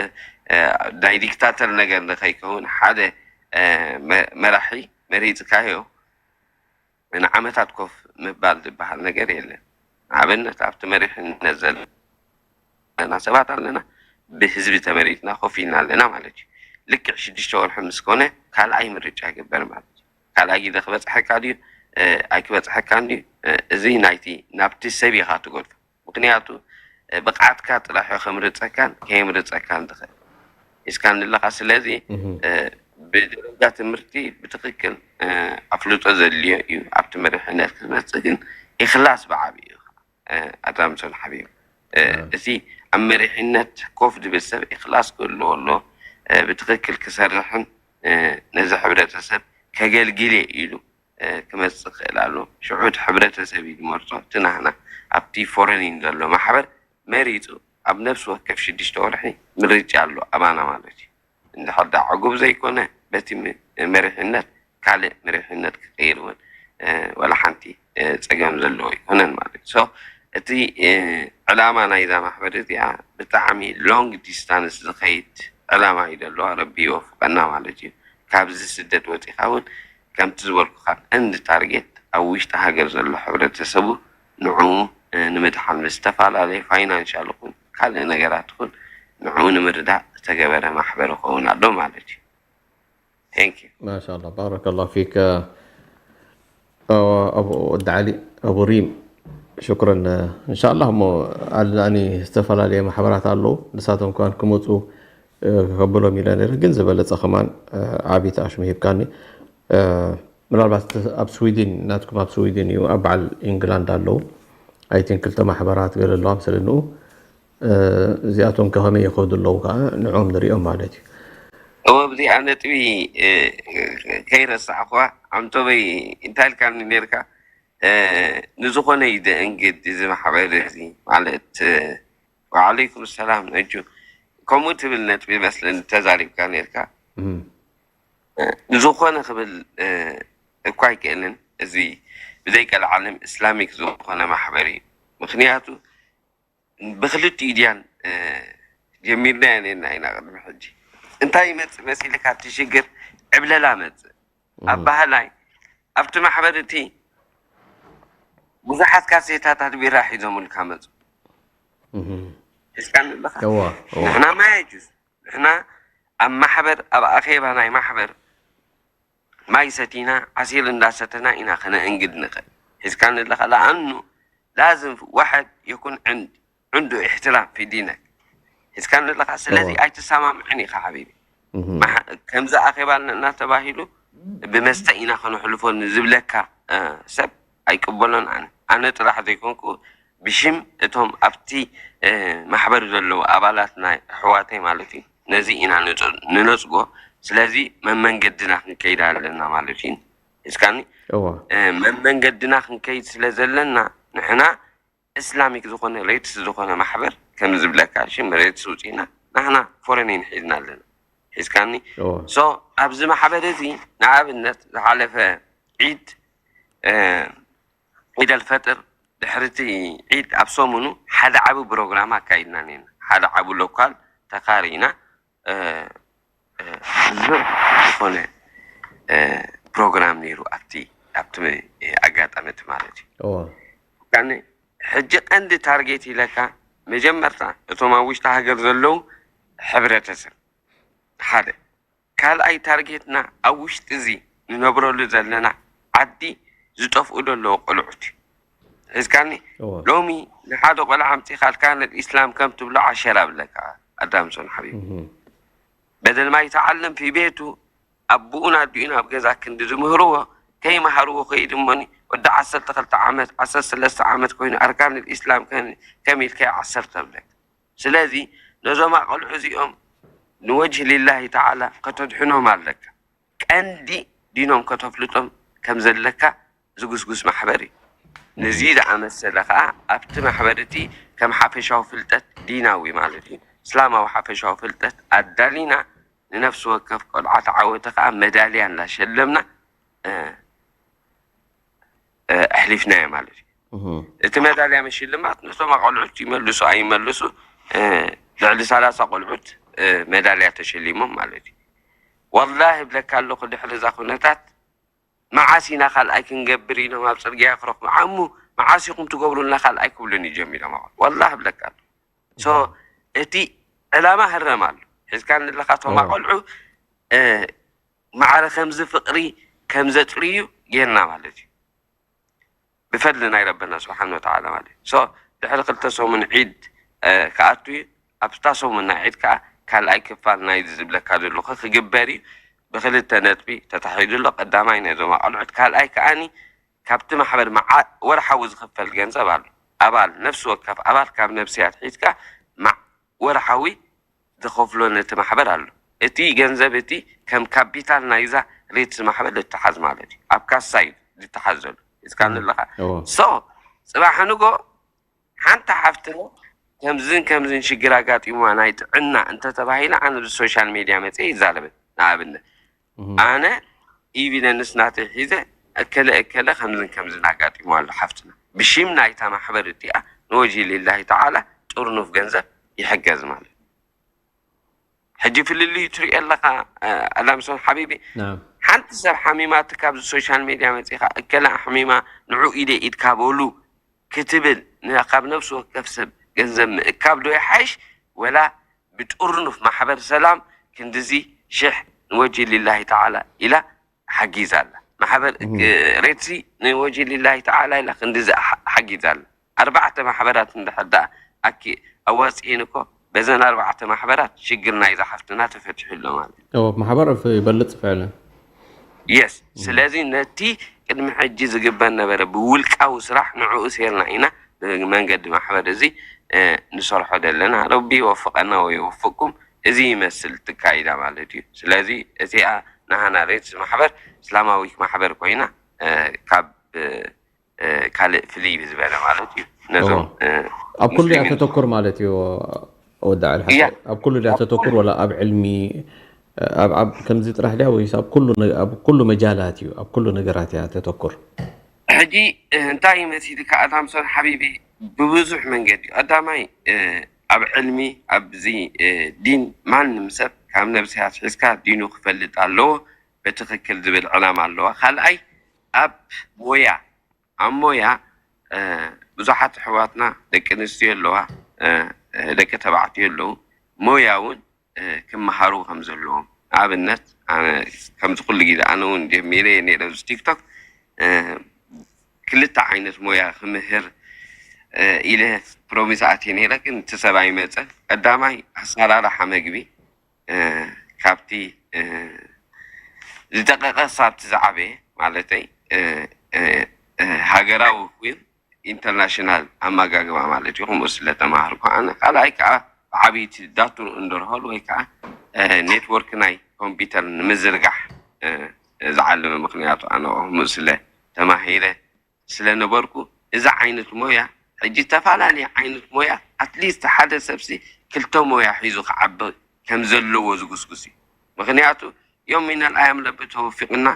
ናይ ዲክታተር ነገር ንኸይከውን ሓደ መራሒ መሪፅካዮ ንዓመታት ኮፍ ምባል ዝበሃል ነገር የለን። ንኣብነት ኣብቲ መሪሕነት ዘለና ሰባት ኣለና፣ ብህዝቢ ተመሪፅና ኮፍ ኢልና ኣለና ማለት እዩ። ልክዕ ሽዱሽተ ወርሒ ምስ ኮነ ካልኣይ ምርጫ ይግበር ማለት እዩ። ካልኣይ ግዜ ክበፅሐካ ድዩ ኣይክበፅሐካን ድዩ? እዚ ናይቲ ናብቲ ሰብ ኢኻ ትገድፎ። ምክንያቱ ብቕዓትካ ጥራሕ ከምርፀካን ከየምርፀካን ዝኽእል ሒዝካኒ ኣለኻ። ስለዚ ብደረጃ ትምህርቲ ብትኽክል ኣፍልጦ ዘድልዮ እዩ ኣብቲ መሪሕነት ክትመፅእ፣ ግን ኢኽላስ ብዓብዩ ኣዳምሶን ሓቢሩ እቲ ኣብ መሪሕነት ኮፍ ዝብል ሰብ ኢኽላስ ክህልዎ ኣሎ ብትኽክል ክሰርሕን ነዚ ሕብረተሰብ ከገልግል እየ ኢሉ ክመፅእ ክእል ኣሎ። ሽዑ እቲ ሕብረተሰብ እዩ ዝመርፆ። እቲ ናህና ኣብቲ ፎረኒን ዘሎ ማሕበር መሪፁ ኣብ ነፍሲ ወከፍ ሽዱሽተ ወርሒ ምርጫ ኣሎ ኣባና ማለት እዩ። እንድሕር ደኣ ዕጉብ ዘይኮነ በቲ መሪሕነት ካልእ መሪሕነት ክቕይር እውን ወላ ሓንቲ ፀገም ዘለዎ ኣይኮነን ማለት እዩ። እቲ ዕላማ ናይዛ ማሕበር እዚኣ ብጣዕሚ ሎንግ ዲስታንስ ዝኸይድ ዕላማ እዩ ዘለዋ። ረቢ ይወፍቀና ማለት እዩ። ካብዚ ስደት ወፂኻ እውን ከምቲ ዝበልኩካ ቀንዲ ታርጌት ኣብ ውሽጢ ሃገር ዘሎ ሕብረተሰቡ ንዕኡ ንምድሓን ብዝተፈላለየ ፋይናንሻል ይኹን ካልእ ነገራት ይኹን ንዕኡ ንምርዳእ ዝተገበረ ማሕበር ይኸውን ኣሎ ማለት እዩ። Thank you. ማሻላ ባረከላ ፊክ። ኣቡ ወዲ ዓሊ ኣቡ ሪም ሽክረን። እንሻላ እሞ ኣላኒ ዝተፈላለየ ማሕበራት ኣለዉ ንሳቶም ከማን ክመፁ ከብሎም ኢለ ነረ ግን ዝበለፀ ከማን ዓብይቲ ኣሽሙ ሂብካኒ። ምናልባት ኣብ ስዊድን ናትኩም ኣብ ስዊድን እዩ ኣብ በዓል ኢንግላንድ ኣለዉ ኣይቲን ክልተ ማሕበራት ገለ ኣለዋ ምስለ ንኡ እዚኣቶም ከኸመይ ይኸዱ ኣለዉ ከዓ ንዕኦም ንሪኦም ማለት እዩ። እወ ኣብዚኣ ነጥቢ ከይረሳዕኹዋ ኣንቶበይ እንታይ ኢልካኒ ነርካ? ንዝኾነ ይደእንግድ እዚ ማሕበር እዚ ማለት ወዓለይኩም ሰላም ነጁ ከምኡ ትብል ነጥቢ መስለኒ ተዛሪብካ ነርካ። ንዝኾነ ክብል እኳ ኣይክእልን። እዚ ብዘይ ቀልዓለም እስላሚክ ዝኾነ ማሕበር እዩ። ምክንያቱ ብክልቲኡ ድያን ጀሚርናዮ ነርና ኢና ቅድሚ ሕጂ። እንታይ ይመፅእ መሲልካ እቲ ሽግር ዕብለላ መፅእ ኣባህላይ ኣብቲ ማሕበር እቲ ብዙሓት ካሴታታት ቢራ ሒዞምልካ መፁ። ሒዝካኒ ኣለካ። ንሕና ማይ ጁስ ንሕና ኣብ ማሕበር ኣብ ኣኼባ ናይ ማሕበር ማይ ሰቲና ዓሲር እንዳሰተና ኢና ከነእንግድ ንኽእል። ሒዝካኒ ኣለካ ለኣኑ ላዝም ዋሕድ የኩን ዕንድ عنده احترام في دينك ሒዝካኒ ኣለካ። ስለዚ ኣይትሰማምዕን ኢኻ ሓቢቢ። ከምዚ ኣኼባ ኣለና ተባሂሉ ብመስተ ኢና ከነሕልፎ ንዝብለካ ሰብ ኣይቅበሎን። ኣነ ኣነ ጥራሕ ዘይኮንኩ ብሽም እቶም ኣብቲ ማሕበር ዘለዉ ኣባላት ናይ ኣሕዋተይ ማለት እዩ ነዚ ኢና ንነፅጎ። ስለዚ መመንገድና ክንከይድ ኣለና ማለት እዩ። እስካኒ መመንገድና ክንከይድ ስለ ዘለና ንሕና እስላሚክ ዝኾነ ሬትስ ዝኾነ ማሕበር ከም ዝብለካ ሽም ሬትስ ውፅኢና ንሕና ፎረኒን ሒዝና ኣለና። ሒዝካኒ ሶ ኣብዚ ማሕበር እዚ ንኣብነት ዝሓለፈ ዒድ ዒድ ኣልፈጥር ድሕርቲ ዒድ ኣብ ሰሙኑ ሓደ ዓቢ ፕሮግራም ኣካይድና ነና ሓደ ዓቢ ሎካል ተካሪና ብዙሕ ዝኾነ ፕሮግራም ነይሩ ኣብቲ ኣብቲ ኣጋጣሚ እቲ ማለት እዩ። ሕጂ ቀንዲ ታርጌት ኢለካ መጀመርታ እቶም ኣብ ውሽጢ ሃገር ዘለዉ ሕብረተሰብ ሓደ ካልኣይ ታርጌትና ኣብ ውሽጢ እዚ ንነብረሉ ዘለና ዓዲ ዝጠፍኡ ዘለዉ ቆልዑት እዩ። ሒዝካኒ ሎሚ ንሓደ ቆልዓ ኣምፂኻልካ ንልኢስላም ከም ትብሎ ዓሸራ ብለካ ኣዳምሶን ሓቢቢ በደል ማይ ተዓለም ፊ ቤቱ ኣቦኡን ኣዲኡን ኣብ ገዛ ክንዲ ዝምህርዎ ከይመሃርዎ ከይድ እሞኒ ወዲ ዓሰርተ ክልተ ዓመት ዓሰርተ ሰለስተ ዓመት ኮይኑ ኣርካን ልኢስላም ከም ኢልካ ዓሰርተ ብለካ ስለዚ ነዞም ኣቐልዑ እዚኦም ንወጅህ ሊላሂ ተዓላ ከተድሕኖም ኣለካ። ቀንዲ ዲኖም ከተፍልጦም ከም ዘለካ ዝጉስጉስ ማሕበር እዩ። ነዚ ዝኣመሰለ ከዓ ኣብቲ ማሕበር እቲ ከም ሓፈሻዊ ፍልጠት ዲናዊ ማለት እዩ እስላማዊ ሓፈሻዊ ፍልጠት ኣዳሊና ንነፍሲ ወከፍ ቆልዓ ተዓወተ ከዓ መዳልያ እናሸለምና ኣሕሊፍናዮ ማለት እዩ። እቲ መዳልያ ምሽልማት ነቶም ኣቆልዑት ይመልሱ ኣይመልሱ ልዕሊ ሰላሳ ቆልዑት መዳልያ ተሸሊሞም ማለት እዩ። ወላሂ እብለካ ኣለኹ ድሕሪ እዛ ኩነታት መዓስ ኢና ካልኣይ ክንገብር ኢሎም ኣብ ፅርግያ ክረኽቡ ዓሙ መዓስ ኢኹም ትገብሩልና ካልኣይ ክብሉን እዩ ጀሚሮም ኣቆልዑ ወላሂ እብለካ ኣለኹ። ሶ እቲ ዕላማ ህረም ኣሎ ሒዝካ ንለካ እቶም ኣቆልዑ ማዕረ ከምዚ ፍቅሪ ከምዘጥርዩ ጌርና ማለት እዩ። ብፈድሊ ናይ ረበና ስብሓን ወተዓላ ማለት እዩ። ሶ ድሕሪ ክልተ ሰሙን ዒድ ክኣቱ እዩ። ኣብታ ሰሙን ናይ ዒድ ከዓ ካልኣይ ክፋል ናይ ዝብለካ ዘለኹ ክግበር እዩ። ብክልተ ነጥቢ ተታሒዱ ኣሎ። ቀዳማይ ነዞም ኣቆልዑት፣ ካልኣይ ከዓኒ ካብቲ ማሕበር መዓ- ወርሓዊ ዝኽፈል ገንዘብ ኣሎ። ኣባል ነፍሲ ወከፍ ኣባል ካብ ነብስያት ሒዝካ መዓ- ወርሓዊ ዝኸፍሎ ነቲ ማሕበር ኣሎ። እቲ ገንዘብ እቲ ከም ካፒታል ናይዛ ሬትስ ማሕበር ልተሓዝ ማለት እዩ። ኣብ ካሳ እዩ ልተሓዝ ዘሎ። እስካ ኣለካ እዎ ሶ ጽባሕ ንጎ ሓንቲ ሓፍትና ከምዝን ከምዝን ሽግር ኣጋጢሙዋ ናይ ጥዕና እንተተባሂለ ኣነ ብሶሻል ሜድያ መፅየ ይዛረብን። ንኣብነት እህ፣ ኣነ ኢቪደንስ ናተይ ሒዘ እከለ እከለ ከምዝን ከምዝን ኣጋጢሙ ኣሎ ሓፍትና ብሽም ናይታ ማሕበር እቲኣ ንወጂ ሊላሂ ተዓላ ጥርኑፍ ገንዘብ ይሕገዝ ማለት ሕጂ ፍልልዩ ትሪኦ ኣለካ ኣዳምሶን ሓቢቢ ናም ሓንቲ ሰብ ሓሚማ እቲ ካብዚ ሶሻል ሜድያ መፂኻ እከላ ኣሕሚማ ንዑ ኢደ ኢድካ በሉ ክትብል ን- ካብ ነፍሲ ወከፍ ሰብ ገንዘብ ምእካብ ዶ ይሓይሽ ወላ ብጥርኑፍ ማሕበር ሰላም ክንድዚ ሽሕ ንወጂ ሊላሂ ተዓላ ኢላ ሓጊዛ ኣላ ማሕበር እህ፣ ሬትሲ ንወጂ ሊላሂ ተዓላ ኢላ ክንድዚ ሓ- ሓጊዛ ኣላ ኣርባዕተ ማሕበራት እንድሕር ደኣ ኣኪ ኣዋፅኢን እኮ በዘን ኣርባዕተ ማሕበራት ሽግር ናይዛ ሓፍትና ተፈቲሑ ኣሎ ማለት እዩ እዎ ማሕበር እፍ- ይበልፅ ፍዕለን የስ ስለዚ ነቲ ቅድሚ ሕጂ ዝግበር ነበረ ብውልቃዊ ስራሕ ንዕኡ ሴርና ኢና መንገዲ ማሕበር እዚ ንሰርሖ ዘለና ረቢ ይወፍቀና ወይ ይወፍቅኩም እዚ ይመስል ትካይዳ ማለት እዩ ስለዚ እዚኣ ናሃና ሬትስ ማሕበር እስላማዊት ማሕበር ኮይና ካብ ካልእ ፍልይ ብዝበለ ማለት እዩ ነዞም ኣብ ኩሉ ድኣ ሙስሊሚን ተተኩር ማለት እዩ ወዲ ዓሊ ሓሰን እያ ኣብ ኩሉ ድኣ ተተኩር ወላ ኣብ ዕልሚ ኣብ ኣብ ከምዚ ጥራሕ ድያ ወይስ ኣብ ኩሉ ነ- ኣብ ኩሉ መጃላት እዩ ኣብ ኩሉ ነገራት እያ ተተኩር ሕጂ እንታይ መሲልካ ኣዳምሶን ሓቢቢ ብብዙሕ መንገዲ እዩ ቀዳማይ ኣብ ዕልሚ ኣብዚ ዲን ማንም ሰብ ካብ ነብሲ ኣትሒዝካ ዲኑ ክፈልጥ ኣለዎ ብትክክል ዝብል ዕላማ ኣለዋ ካልኣይ ኣብ ሞያ ኣብ ሞያ ብዙሓት ኣሕዋትና ደቂ ኣንስትዮ ኣለዋ ደቂ ተባዕትዮ ኣለዉ ሞያ እውን ክመሃሩ ከም ዘለዎም ኣብነት ከምዚ ኩሉ ግዜ ኣነ እውን ጀሚረ እየ ነረ ኣብዚ ቲክቶክ ክልተ ዓይነት ሞያ ክምህር ኢለ ፕሮሚስ ኣትየ ነረ ግን እቲ ሰብ ኣይመፀን ቀዳማይ ኣሰራርሓ መግቢ ካብቲ ዝደቀቀ ሳብቲ ዝዓበየ ማለተይ ሃገራዊ ኩን ኢንተርናሽናል ኣመጋግባ ማለት እዩ ከምኡ ስለ ተማሃርኩ ኣነ ካልኣይ ከዓ ብዓብይቲ ዳቱር እንደርሆል ወይ ከዓ ኔትወርክ ናይ ኮምፒውተር ንምዝርጋሕ ዝዓለመ ምክንያቱ ኣነ ከምኡ ስለ ተማሂረ ስለነበርኩ እዚ ዓይነት ሞያ ሕጂ ዝተፈላለየ ዓይነት ሞያ ኣትሊስት ሓደ ሰብሲ ክልተ ሞያ ሒዙ ክዓቢ ከም ዘለዎ ዝጉስጉስ እዩ ምክንያቱ ዮም ሚነል ኣያም ለቢ ተወፊቅና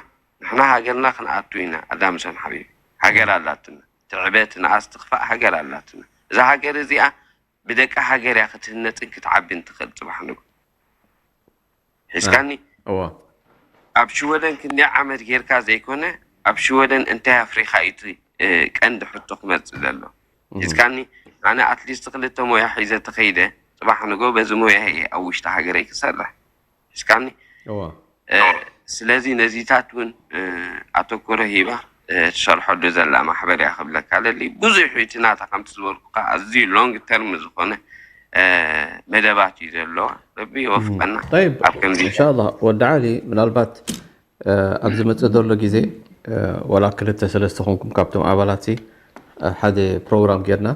ንሕና ሃገርና ክንኣቱ ኢና ኣዳምሰን ሓቢቢ ሃገር ኣላትና ትዕበት ንኣስ ትኽፋእ ሃገር ኣላትና እዛ ሃገር እዚኣ ብደቂ ሃገር እያ ክትህነፅን ክትዓብን ትኽእል ፅባሕ ንጉ ሒዝካኒ እዋ ኣብ ሽወደን ክንደይ ዓመት ጌርካ ዘይኮነ ኣብ ሽወደን እንታይ ኣፍሪኻ እዩ እቲ ቀንዲ ሕቶ ክመፅእ ዘሎ ሒዝካኒ ኣነ ኣትሊስት ክልተ ሞያ ሒዘ ተኸይደ ፅባሕ ንጎ በዚ ሞያ እየ ኣብ ውሽጢ ሃገረይ ክሰርሕ ሒዝካኒ እዋ ስለዚ ነዚታት እውን ኣተኮረ ሂባ ትሰርሐሉ ዘላ ማሕበር እያ ክብለካ ለሊ ብዙሕ እቲ ናታ ከምቲ ዝበልኩካ ኣዝዩ ሎንግ ተርም ዝኾነ መደባት እዩ ዘለዋ ረቢ ይወፍቀና طيب ኣብ ከምዚ إن شاء الله ወዲ ዓሊ ምናልባት ኣብዚ መፅእ ዘሎ ግዜ ወላ ክልተ ሰለስተ ኮንኩም ካብቶም ኣባላት ሓደ ፕሮግራም ጌርና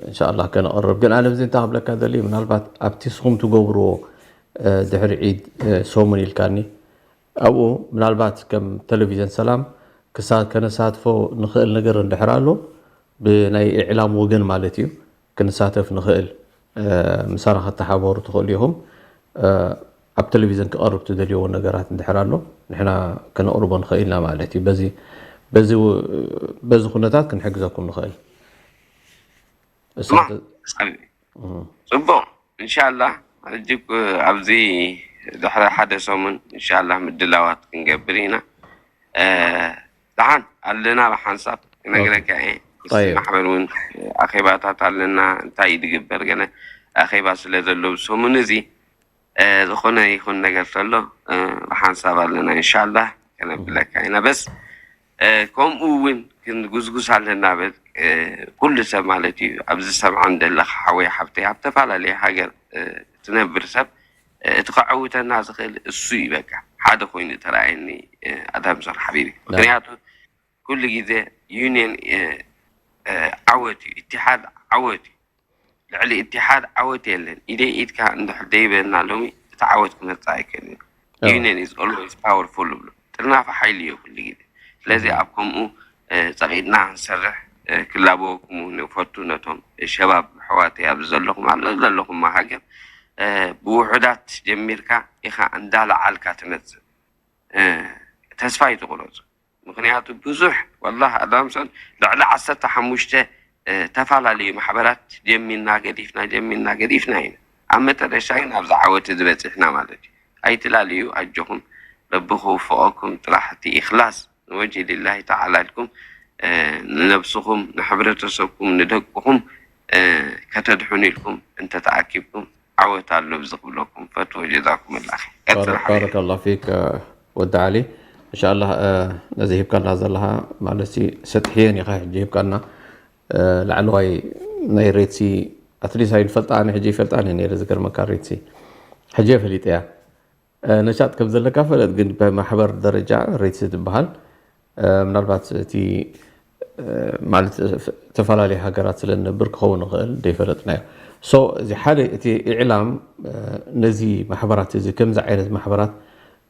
إن شاء الله ከነቕርብ ግን ኣነ ብዚ እንታይ ክብለካ ደሊ ምናልባት ኣብቲ ስኹም ትገብርዎ ድሕሪ ዒድ ሰሙን ኢልካኒ ኣብኡ ምናልባት ከም ቴሌቪዥን ሰላም ክሳ ከነሳትፎ ንኽእል ነገር እንድሕር ኣሎ ብናይ ኢዕላም ወገን ማለት እዩ ክንሳተፍ ንኽእል ምሳና ከተሓበሩ ትኽእሉ ኢኹም ኣብ ቴሌቪዥን ክቐርብ ትደልይዎ ነገራት እንድሕር ኣሎ ንሕና ከነቕርቦ ንኽእል ኢና ማለት እዩ በዚ በዚ በዚ ኩነታት ክንሕግዘኩም ንኽእል ጽቡቅ እንሻላ ሕጂ ኣብዚ ድሕሪ ሓደ ሰሙን እንሻላ ምድላዋት ክንገብር ኢና ደሓን ኣለና ብሓንሳብ ክነግረካ እየ ምስ طيب. ማሕበር እውን ኣኼባታት ኣለና እንታይ እዩ ዝግበር ገለ ኣኼባ ስለ ዘሎ ሰሙን እዚ ዝኾነ ይኹን ነገር ተሎ ብሓንሳብ ኣለና እንሻላ ከነብለካ ኢና በስ ከምኡ እውን ክንጉስጉስ ኣለና በል ኩሉ ሰብ ማለት እዩ ኣብዚ ሰምዓን ዘለካ ሓወይ ሓብተይ ኣብ ተፈላለየ ሃገር ትነብር ሰብ እቲ ከዐውተና ዝኽእል እሱ እዩ በቃ ሓደ ኮይኑ ተረኣየኒ ኣዳምሶን ሓቢቢ ምክንያቱ ኩሉ ግዜ ዩኒየን ዓወት እዩ ኢትሓድ ዓወት እዩ ልዕሊ ኢትሓድ ዓወት የለን ኢደይ ኢድካ እንድሕር ደይበልና ሎሚ እቲ ተዓወት ክመፅእ ኣይክእልን። Union is always powerful ይብሉ። ጥርናፈ ሓይሊ እዩ ኩሉ ግዜ። ስለዚ ኣብ ከምኡ ጸቒጥና ክንሰርሕ ክላበወኩም እውን እፈቱ። ነቶም ሸባብ ኣሕዋተይ ኣብዚ ዘለኹም ኣብ ዘለኹም ሃገር ብውሑዳት ጀሚርካ ኢኻ እንዳለዓልካ ትመጽእ። ተስፋ ኣይትቑረጹ። ምኽንያቱ ብዙሕ ወላሂ ኣዳምሶን ልዕሊ ዓሰርተ ሓሙሽተ ተፈላለዩ ማሕበራት ጀሚርና ገዲፍና ጀሚርና ገዲፍና ኢና። ኣብ መጨረሻ ግን ኣብዚ ዓወት እዚ በጺሕና ማለት እዩ። ኣይትላልዩ ኣጆኹም ረቢ ክውፍቐኩም ጥራሕ እቲ ኢኽላስ ንወጅሂ ሊላሂ ተዓላ ኢልኩም ንነብስኹም ንሕብረተሰብኩም ንደቅኹም ከተድሕኑ ኢልኩም እንተተኣኪብኩም ዓወት ኣሎ ብዚ ክብለኩም ፈትዎ ጀዛኩም ላኺ ቀጽል ሓቢቢ። ባረከላሁ ፊክ ወዲ ዓሊ። እንሻላ ነዚ ሂብካና ዘለኻ ማለት ሲ ሰጥሕየን ኢኻ ሕጂ ሂብካና ላዕለዋይ ናይ ሬትሲ ኣትሊስት ኣይፈልጣ ኣነ ሕጂ ይፈልጣ እየ ነይረ ዝገርመካ ሬትሲ ሕጂ ፈሊጠ እያ ነሻጥ ከም ዘለካ ፈለጥ ግን ብማሕበር ደረጃ ሬትሲ ትበሃል ምናልባት እቲ ማለት ዝተፈላለዩ ሃገራት ስለ ንነብር ክኸውን ይኽእል ዘይፈለጥናዮ ሶ እዚ ሓደ እቲ ኢዕላም ነዚ ማሕበራት እዚ ከምዚ ዓይነት ማሕበራት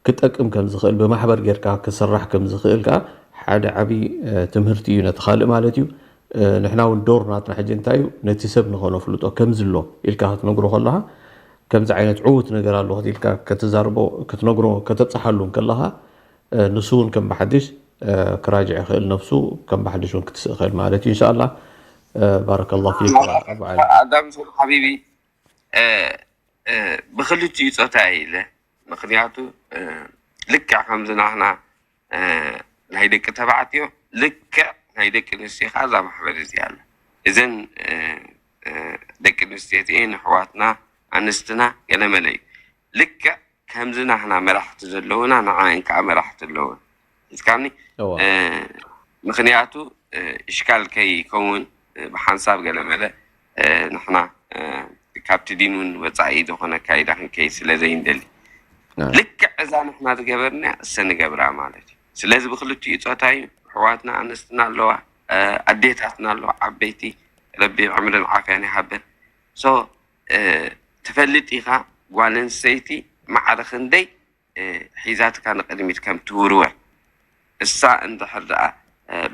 ክጠቅም ከም ዝኽእል ብማሕበር ጌርካ ክስራሕ ከም ዝኽእል ከዓ ሓደ ዓብዪ ትምህርቲ እዩ ነቲ ካልእ ማለት እዩ ንሕና እውን ዶር ናትና ሕጂ እንታይ እዩ ነቲ ሰብ ንኾኖ ፍልጦ ከምዚ ኣሎ ኢልካ ክትነግሮ ከለኻ ከምዚ ዓይነት ዕዉት ነገር ኣሎ ኢልካ ከተዛርቦ ክትነግሮ ከተብፅሓሉ ከለኻ ንሱ እውን ከም ብሓድሽ ክራጅዕ ይኽእል ነብሱ ከም ብሓድሽ እውን ክትስእ ይኽእል ማለት እዩ እንሻላ ባረከላሁ ፊክ ኣቡ ዓሊ ኣዳም ሓቢቢ ብክልቲኡ ፆታ ኢለ ምክንያቱ ልክዕ ከምዚ ናህና ናይ ደቂ ተባዕትዮ ልክዕ ናይ ደቂ ኣንስትዮ ከዓ እዛ ማሕበር እዚኣ ኣላ እዘን ደቂ ኣንስትዮ እዚኤን ኣሕዋትና ኣንስትና ገለመለ እዩ ልክዕ ከምዚ ናህና መራሕቲ ዘለውና ንዓን ከዓ መራሕቲ ኣለውን እስካኒ ምክንያቱ እሽካል ከይከውን ብሓንሳብ ገለ መለ ንሕና ካብቲ ዲን እውን ወፃኢ ዝኾነ ኣካይዳ ክንከይድ ስለ ዘይንደሊ ልክዕ እዛ ንሕና ዝገበርና እሰ ንገብራ ማለት እዩ ስለዚ ብክልቲኡ ፆታ እዩ ኣሕዋትና ኣንስትና ኣለዋ ኣዴታትና ኣለዋ ዓበይቲ ረቢ ዕምርን ዓፍያን ይሃበን ሶ ትፈልጥ ኢኻ ጓል ኣንስተይቲ ማዕረ ክንደይ ሒዛትካ ንቕድሚት ከም ትውርወር እሳ እንድሕር ደኣ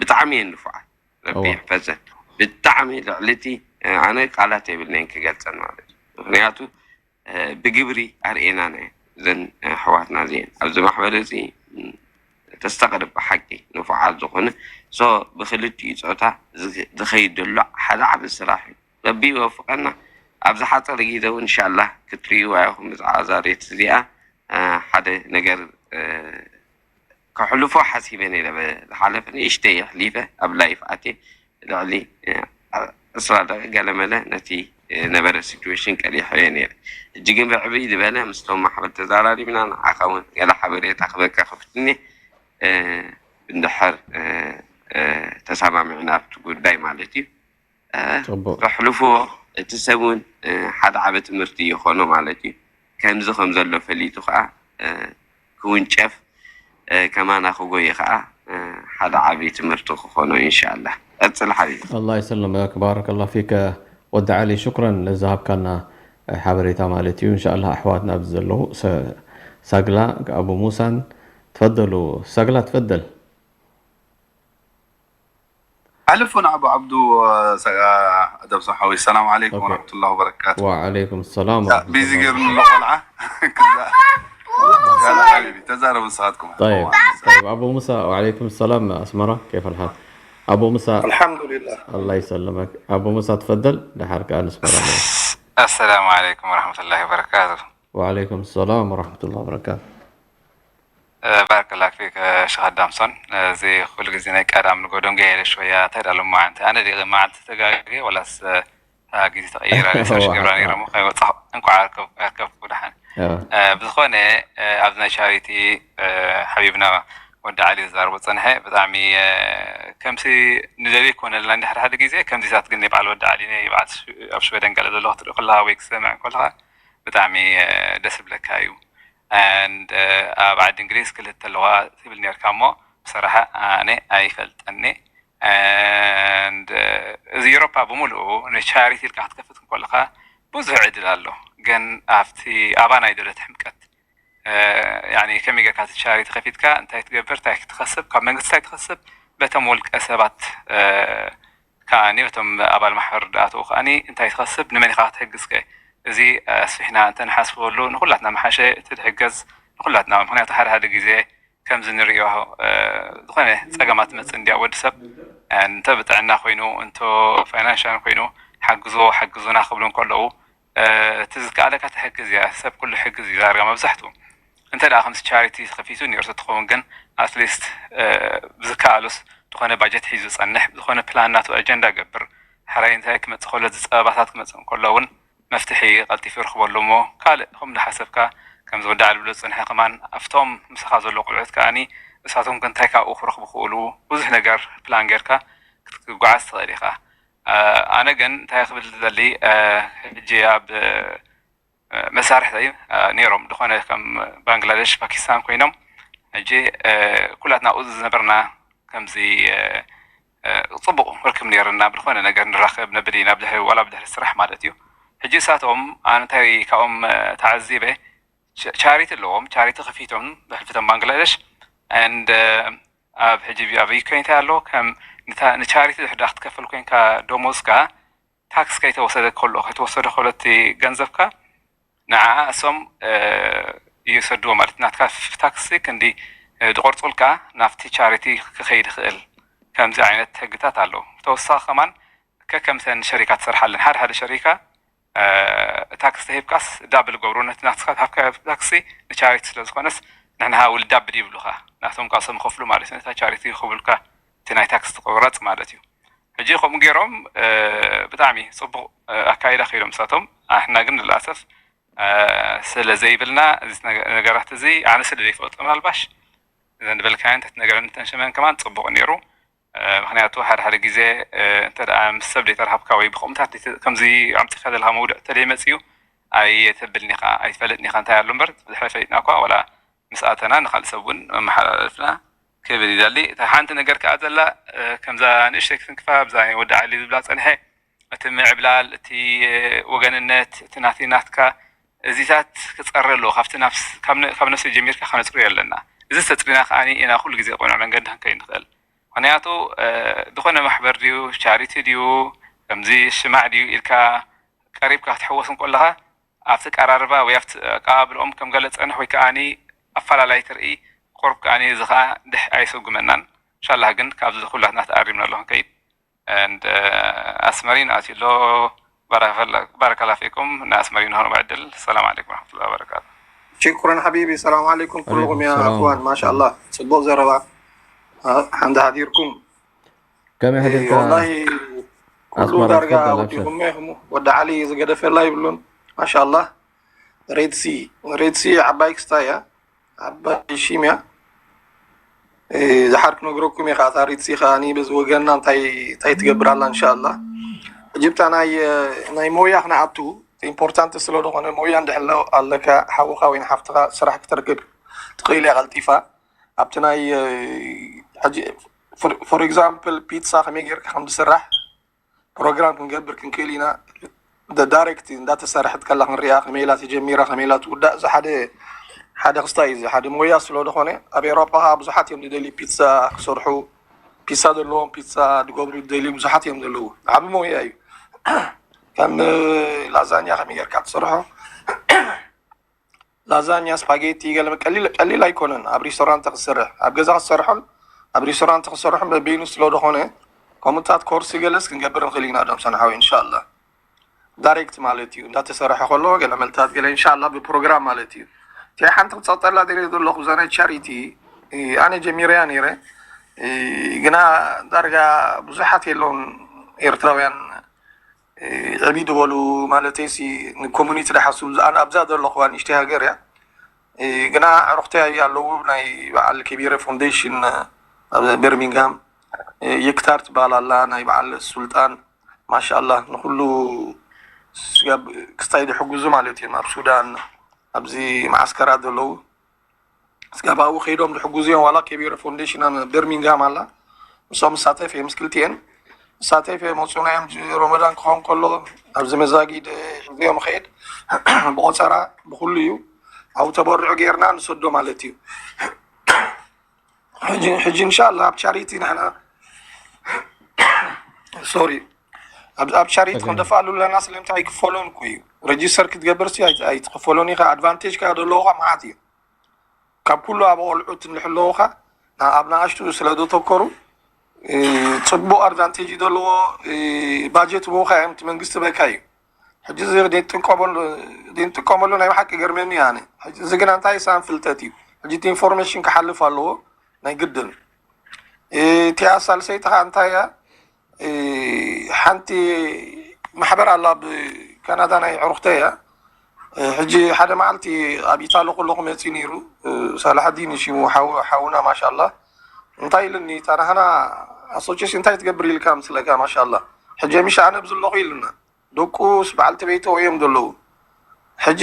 ብጣዕሚ እየን ንፉዓት ረቢ ይሕፈዘን ብጣዕሚ ልዕልቲ ኣነ ቃላት የብልነይን ክገልፀን ማለት እዩ ምክንያቱ ብግብሪ ኣርእየናና እየን እዘን ኣሕዋትና እዚአን ኣብዚ ማሕበር እዚ ተስተቕርብ ብሓቂ ንፉዓት ዝኾነ ሶ ብክልቲኡ ፆታ ዝኸይድ ዘሎ ሓደ ዓቢ ስራሕ እዩ ረቢ ይወፍቀና ኣብ ዝሓፀረ ግዜ እውን እንሻላ ክትርእይዋ ኢኹም ብዛዕባ እዛ ሬት እዚኣ ሓደ ነገር ከሕልፎ ሓሲበ ነይረ ዝሓለፈ ንእሽተይ ኣሕሊፈ ኣብ ላይፍ ኣትየ ልዕሊ እስራ ደቂ ገለ መለ ነቲ ነበረ ሲትዌሽን ቀሊሐዮ ነይረ ሕጂ ግን ብዕብይ ዝበለ ምስቶም ማሕበር ተዛራሪብና ንዓኻ እውን ገለ ሓበሬታ ክበካ ከፍትኒ እንድሕር ተሰማሚዕና ኣብቲ ጉዳይ ማለት እዩ ፅቡቅ ከሕልፍዎ እቲ ሰብ እውን ሓደ ዓበ ትምህርቲ ይኾኖ ማለት እዩ ከምዚ ከም ዘሎ ፈሊጡ ከዓ ክውንጨፍ ከማና ክጎይ ከዓ ሓደ ዓብዪ ትምህርቲ ክኾኖ ኢንሻላ ቀፅል ሓቢቢ الله يسلمك بارك الله فيك ወዲ ዓሊ ሽኩረን ንዝሃብካና ሓበሬታ ማለት እዩ እንሻላ ኣሕዋትና ኣብዚ ዘለዉ ሳግላ ኣቡ ሙሳን ትፈደሉ ሳግላ ትፈደል حلفنا أبو عبدو أدب صحوي السلام عليكم ورحمة الله وبركاته وعليكم السلام ورحمة الله بيزي قبل الله قلعة كذا قال حبيبي تزارب صحتكم طيب طيب أبو موسى وعليكم السلام أسمرة كيف الحال أبو موسى الحمد لله الله يسلمك أبو موسى تفضل لحركة أنا أسمرة السلام عليكم ورحمة الله وبركاته وعليكم السلام ورحمة الله وبركاته ባረከላክ ፊክ ሸኽ ኣዳምሶን እዚ ኩሉ ግዜ ናይ ቀዳም ንጎዶም ገይረ ሸያ እንታይ ዳሉ መዓልቲ ኣነ ዲ መዓልቲ ተጋገ ወላስ ግዜ ተቀይራ ሪሰርች ገብራ ነይረ ሞ ከይወፃ እንኳዕ ኣርከብኩ ደሓን ብዝኾነ ኣብዚ ናይ ቻሪቲ ሓቢብና ወዲ ዓሊ ዝዛርቦ ፀንሐ ብጣዕሚ ከምሲ ንደልይ ኮነ ኣለና እንዲ ሓደ ሓደ ግዜ ከምዚታት ግን ናይ በዓል ወዲ ዓሊ ናይ በዓል ኣብ ሽወደን ገለ ዘሎ ክትርኢ ከለካ ወይ ክሰምዕ ከለካ ብጣዕሚ ደስ ብለካ እዩ and ኣብ ዓዲ እንግሊዝ ክልተ ኣለዋ ትብል ነርካ እሞ ብሰራሓ ኣነ ኣይፈልጠኒ and እዚ ኤሮፓ ብምልኡ ንቻሪቲ ኢልካ ክትከፍት እንከለካ ብዙሕ ዕድል ኣሎ ግን ኣብቲ ኣባና እዩ ዘሎ እቲ ሕምቀት። ያኒ ከመይ ጌርካ እቲ ቻሪቲ ከፊትካ እንታይ ትገብር፣ እንታይ ትኸስብ፣ ካብ መንግስቲ እንታይ ትኸስብ፣ በቶም ውልቀ ሰባት ከዓኒ በቶም ኣባል ማሕበር ዳኣተው ከዓኒ እንታይ ትኸስብ፣ ንመን ኢኻ ክትሕግዝ ከ? እዚ ኣስፊሕና እንተንሓስበሉ ንኩላትና መሓሸ እቲ ዝሕገዝ ንኩላትና። ምክንያቱ ሓደ ሓደ ግዜ ከምዚ ንሪኦ ዝኾነ ፀገማት መፅእ እንዲያ ወዲ ሰብ እንተ ብጥዕና ኮይኑ እንተ ፋይናንሻል ኮይኑ ሓግዞ ሓግዙና ክብሉ እንከለዉ እቲ ዝከኣለካ ትሕግዝ እያ። ሰብ ኩሉ ሕግዝ እዩ ዳርጋ መብዛሕትኡ። እንተ ደኣ ከምዚ ቻሪቲ ተኸፊቱ ኒርቶ ትኸውን ግን ኣትሊስት ብዝከኣሉስ ዝኾነ ባጀት ሒዙ ዝጸንሕ ዝኾነ ፕላን ናቱ ኣጀንዳ ገብር። ሕራይ እንታይ ክመጽእ ከሎ እዚ ጸበባታት ክመጽእ እንከሎ እውን መፍትሒ ቀልጢፉ ይረኽበሉ እሞ ካልእ ከም ዝሓሰብካ ከምዚ ወዲ ዓሊ ብሎ ዝጸንሐ ከማን ኣብቶም ምሳኻ ዘሎ ቆልዑት ከኣኒ እሳቶም ከ እንታይ ካብኡ ክረኽቡ ክእሉ ብዙሕ ነገር ፕላን ጌርካ ክትጓዓዝ ትኽእል ኢኻ። ኣነ ግን እንታይ ክብል ዝደሊ ሕጂ ኣብ መሳርሕተይ ነይሮም ዝኾነ ከም ባንግላደሽ ፓኪስታን ኮይኖም ሕጂ ኩላትና ኣብኡ ዝነበርና ከምዚ ፅቡቕ ርክብ ነይርና ብዝኾነ ነገር ንራኸብ ነብል ኢና ብድሕሪ ዋላ ብድሕሪ ስራሕ ማለት እዩ። ሕጂ እሳቶም ኣነ እንታይ ካብኦም ተዓዚበ ቻሪቲ ኣለዎም ቻሪቲ ከፊቶም ብሕልፊቶም ባንግላደሽ and ኣብ ሕጂ ኣብ ዩክሬን እንታይ ኣሎ ከም ንቻሪቲ ድሕዳ ክትከፍል ኮይንካ ደሞዝካ ታክስ ከይተወሰደ ከሎ ከይተወሰደ ከሎ እቲ ገንዘብካ ንዓ እሶም ይሰድዎ ማለት ናትካ ታክሲ ክንዲ ዝቆርፁልካ ናብቲ ቻሪቲ ክኸይድ ይኽእል። ከምዚ ዓይነት ሕግታት ኣለዉ። ተወሳኺ ከማን ከከምተን ሸሪካ ትሰርሓለን ሓደ ሓደ ሸሪካ ታክስ ተሂብካስ ዳብል ገብሩ ነቲ ናትካ ዝሃብካዮ ታክሲ ንቻሪቲ ስለ ዝኾነስ ንሕና ውል ዳብል ይብሉኻ ናቶም ቃሶም ይኸፍሉ ማለት እዩ ነታ ቻሪቲ ክብሉካ እቲ ናይ ታክስ ትቆረፅ ማለት እዩ። ሕጂ ከምኡ ገይሮም ብጣዕሚ ፅቡቕ ኣካይዳ ከይዶም ንሳቶም ኣሕና ግን ልልኣሰፍ ስለ ዘይብልና እዚ ነገራት እዚ ኣነ ስለ ዘይፈልጦ ምናልባሽ እዘን ዝበልካየን ተትነገረን ተንሸመን ከማን ፅቡቕ ነይሩ። ምክንያቱ ሓደ ሓደ ግዜ እንተ ምስ ሰብ ዘይተራኸብካ ወይ ብከምኡታት ከምዚ ኣምፂኻ ዘለካ መውድዕ እንተ መፅዩ ኣይተብልን ኢኻ ኣይትፈልጥን ኢኻ እንታይ ኣሎ እምበር ብድሕሪ ፈሊጥና እኳ ዋላ ምስ ኣተና ንካልእ ሰብ እውን መመሓላለፍና ክብል ይደሊ። እታ ሓንቲ ነገር ከዓ ዘላ ከምዛ ንእሽተይ ክትንክፋ ብዛ ወዲ ዓሊ ዝብላ ፀንሐ እቲ ምዕብላል እቲ ወገንነት እቲ ናተይ ናትካ እዚታት ክፀሪ ኣለዎ። ካብቲ ካብ ነፍሲ ጀሚርካ ከነፅርዮ ኣለና። እዚ ተፅሪና ከዓ ኢና ኩሉ ግዜ ቁኑዕ መንገዲ ክንከይድ ንኽእል። ምክንያቱ ዝኾነ ማሕበር ድዩ ቻሪቲ ድዩ ከምዚ ሽማዕ ድዩ ኢልካ ቀሪብካ ክትሕወስ እንከለካ ኣብቲ ቀራርባ ወይ ኣብቲ ኣቀባብልኦም ከም ገለ ፀንሕ ወይ ከዓ ኣፈላላይ ትርኢ ቁሩብ ከዓ እዚ ከዓ ድሕ ኣይሰጉመናን። እንሻላህ ግን ካብዚ ኩላትና ተኣሪምና ኣሎ ክንከይድ and ኣስመሪን ኣትሎ ባረከላ ፊኩም ንኣስመሪን ንሆኑ ዕድል ሰላም ዓለይኩም ረሕመቱላ በረካቱ ሽኩረን ሓቢቢ ሰላም ዓለይኩም ኩልኩም ያ ኣክዋን ማሻላ ፅቡቅ ዘረባ ሓንዳ ሓዲርኩም ከመይ ሕዲርካ ወላሂ ኩሉ ዳርጋ ወዲኹም ኢኹም ወዲ ዓሊ ዝገደፈላ ይብሉን ማሻላ ሬድሲ ሬድሲ ዓባይ ክስታ እያ ዓባይ ሺም እያ ዝሓር ክነግረኩም እየ ከዓ ታሪት ሲ ከዓ በዚ ወገንና እንታይ እንታይ ትገብር ኣላ እንሻላ ሕጂ ብታ ናይ ናይ ሞያ ክነኣቱ ኢምፖርታንት ስለ ዝኾነ ሞያ እንድሕር ኣለካ ሓውካ ወይ ንሓፍትካ ስራሕ ክትረክብ ትኽእል እያ ቀልጢፋ ኣብቲ ናይ ሕጂ ፎር ኤግዛምፕል ፒትሳ ከመይ ጌርካ ከም ዝስራሕ ፕሮግራም ክንገብር ክንክእል ኢና ዳይሬክት እንዳተሰርሐት ከላ ክንሪኣ ከመይላ ተጀሚራ ከመይላ ትውዳእ እዚ ሓደ ሓደ ክስታይ እዚ ሓደ ሞያ ስለ ዝኾነ ኣብ ኤሮፓ ከዓ ብዙሓት እዮም ዝደልዩ ፒትሳ ክሰርሑ ፒትሳ ዘለዎም ፒትሳ ዝገብሩ ዝደልዩ ብዙሓት እዮም ዘለዉ ዓቢ ሞያ እዩ ከም ላዛኛ ከመይ ጌርካ ትሰርሖ ላዛኛ ስፓጌቲ ገለ ቀሊል ቀሊል ኣይኮነን ኣብ ሪስቶራንት ክሰርሕ ኣብ ገዛ ክሰርሖን ኣብ ሪስቶራንት ክሰርሖን በበይኑ ስለ ዝኾነ ከምኡታት ኮርስ ገለስ ክንገብር ንኽእል ኢና ዶም ሰንሓዊ እንሻላ ዳይሬክት ማለት እዩ እንዳተሰርሐ ከሎ ገለ መልታት ገለ እንሻላ ብፕሮግራም ማለት እዩ እቲ ሓንቲ ክፀጠላ ደለ ዘለኹ እዛ ናይ ቻሪቲ ኣነ ጀሚረያ ነይረ ግና ዳርጋ ብዙሓት የለውን ኤርትራውያን ዕብይ ዝበሉ ማለተይሲ ንኮሙኒቲ ዝሓስቡ ኣብዛ ዘለኹዋ ንእሽተይ ሃገር እያ ግና ዕሩኽተይ ኣለዉ ናይ በዓል ከቢረ ፎንዴሽን ኣብ በርሚንግሃም የክታር ትበሃል ኣላ ናይ በዓል ሱልጣን ማሻላ ንኩሉ ክስታይ ዝሕግዙ ማለት እዮም ኣብ ሱዳን ኣብዚ መዓስከራት ዘለዉ ስጋብ ኣብኡ ከይዶም ዝሕግዙ እዮም ዋላ ከቢረ ፎንዴሽን ኣብ በርሚንግሃም ኣላ ንሶም ዝሳተፍ እየ ምስ ክልቲኤን ሳተፈ መፁና እዮም። ጂ-፣ ሮመዳን ክኸውን ከሎ ኣብዚ መዛጊድ ሒዘዮም ኸይድ ብቆፀራ ብኩሉ እዩ። ኣብ ተበርዑ ጌርና ንሰዶ ማለት እዩ። ሕጂ፣ ሕጂ እንሻላ ኣብ ቻሪቲ ንሕና፣ ሶሪ፣ ኣብ፣ ኣብ ቻሪቲ ክንደፋሉ ኣለና። ስለምንታይ ኣይክፈሎን እኮ እዩ። ረጂስተር ክትገብር ሲ ኣይ-፣ ኣይትክፈሎን ኢኻ። ኣድቫንቴጅ ከኣ ዘለውኻ መዓት እዩ። ካብ ኩሉ ኣብ ቆልዑት እንሕለውኻ፣ ና-፣ ኣብ ንኣሽቱ ስለ ዘተኮሩ፣ እ፣ ጽቡቕ ኣድቫንቴጅ ዘለዎ፣ እ፣ ባጀት ምውኻ እዮም። እቲ መንግስቲ በካ እዩ። ሕጂ እዚ ዘይንጥቀመሉ፣ ዘይንጥቀመሉ ናይ ብሓቂ ገርመኒ ኣነ። ሕጂ እዚ ግና እንታይ ሳን ፍልጠት እዩ። ሕጂ እቲ ኢንፎርሜሽን ክሓልፍ ኣለዎ ናይ ግድን። እ፣ እቲኣ ሳልሰይቲ ኸኣ እንታይ እያ? እ፣ ሓንቲ ማሕበር ኣላ ኣብ ካናዳ ናይ ዕሩኽተይ እያ። እ፣ ሕጂ ሓደ መዓልቲ ኣብ ኢታሊ ከለኹ መፂኡ ነይሩ። እ፣ ሳላሕዲን እዩ ሽሙ፣ ሓው-፣ ሓውና ማሻላ። እንታይ ኢሉኒ፣ "እታ ናህና ኣሶሲሽን እንታይ ትገብር ኢልካ ምስለካ ማሻላ። ሕጂ ምሽ ኣነ ኣብዚ ኣለኹ" ኢሉና። ደቁስ በዓልቲ ቤቱ እዮም ዘለዉ። ሕጂ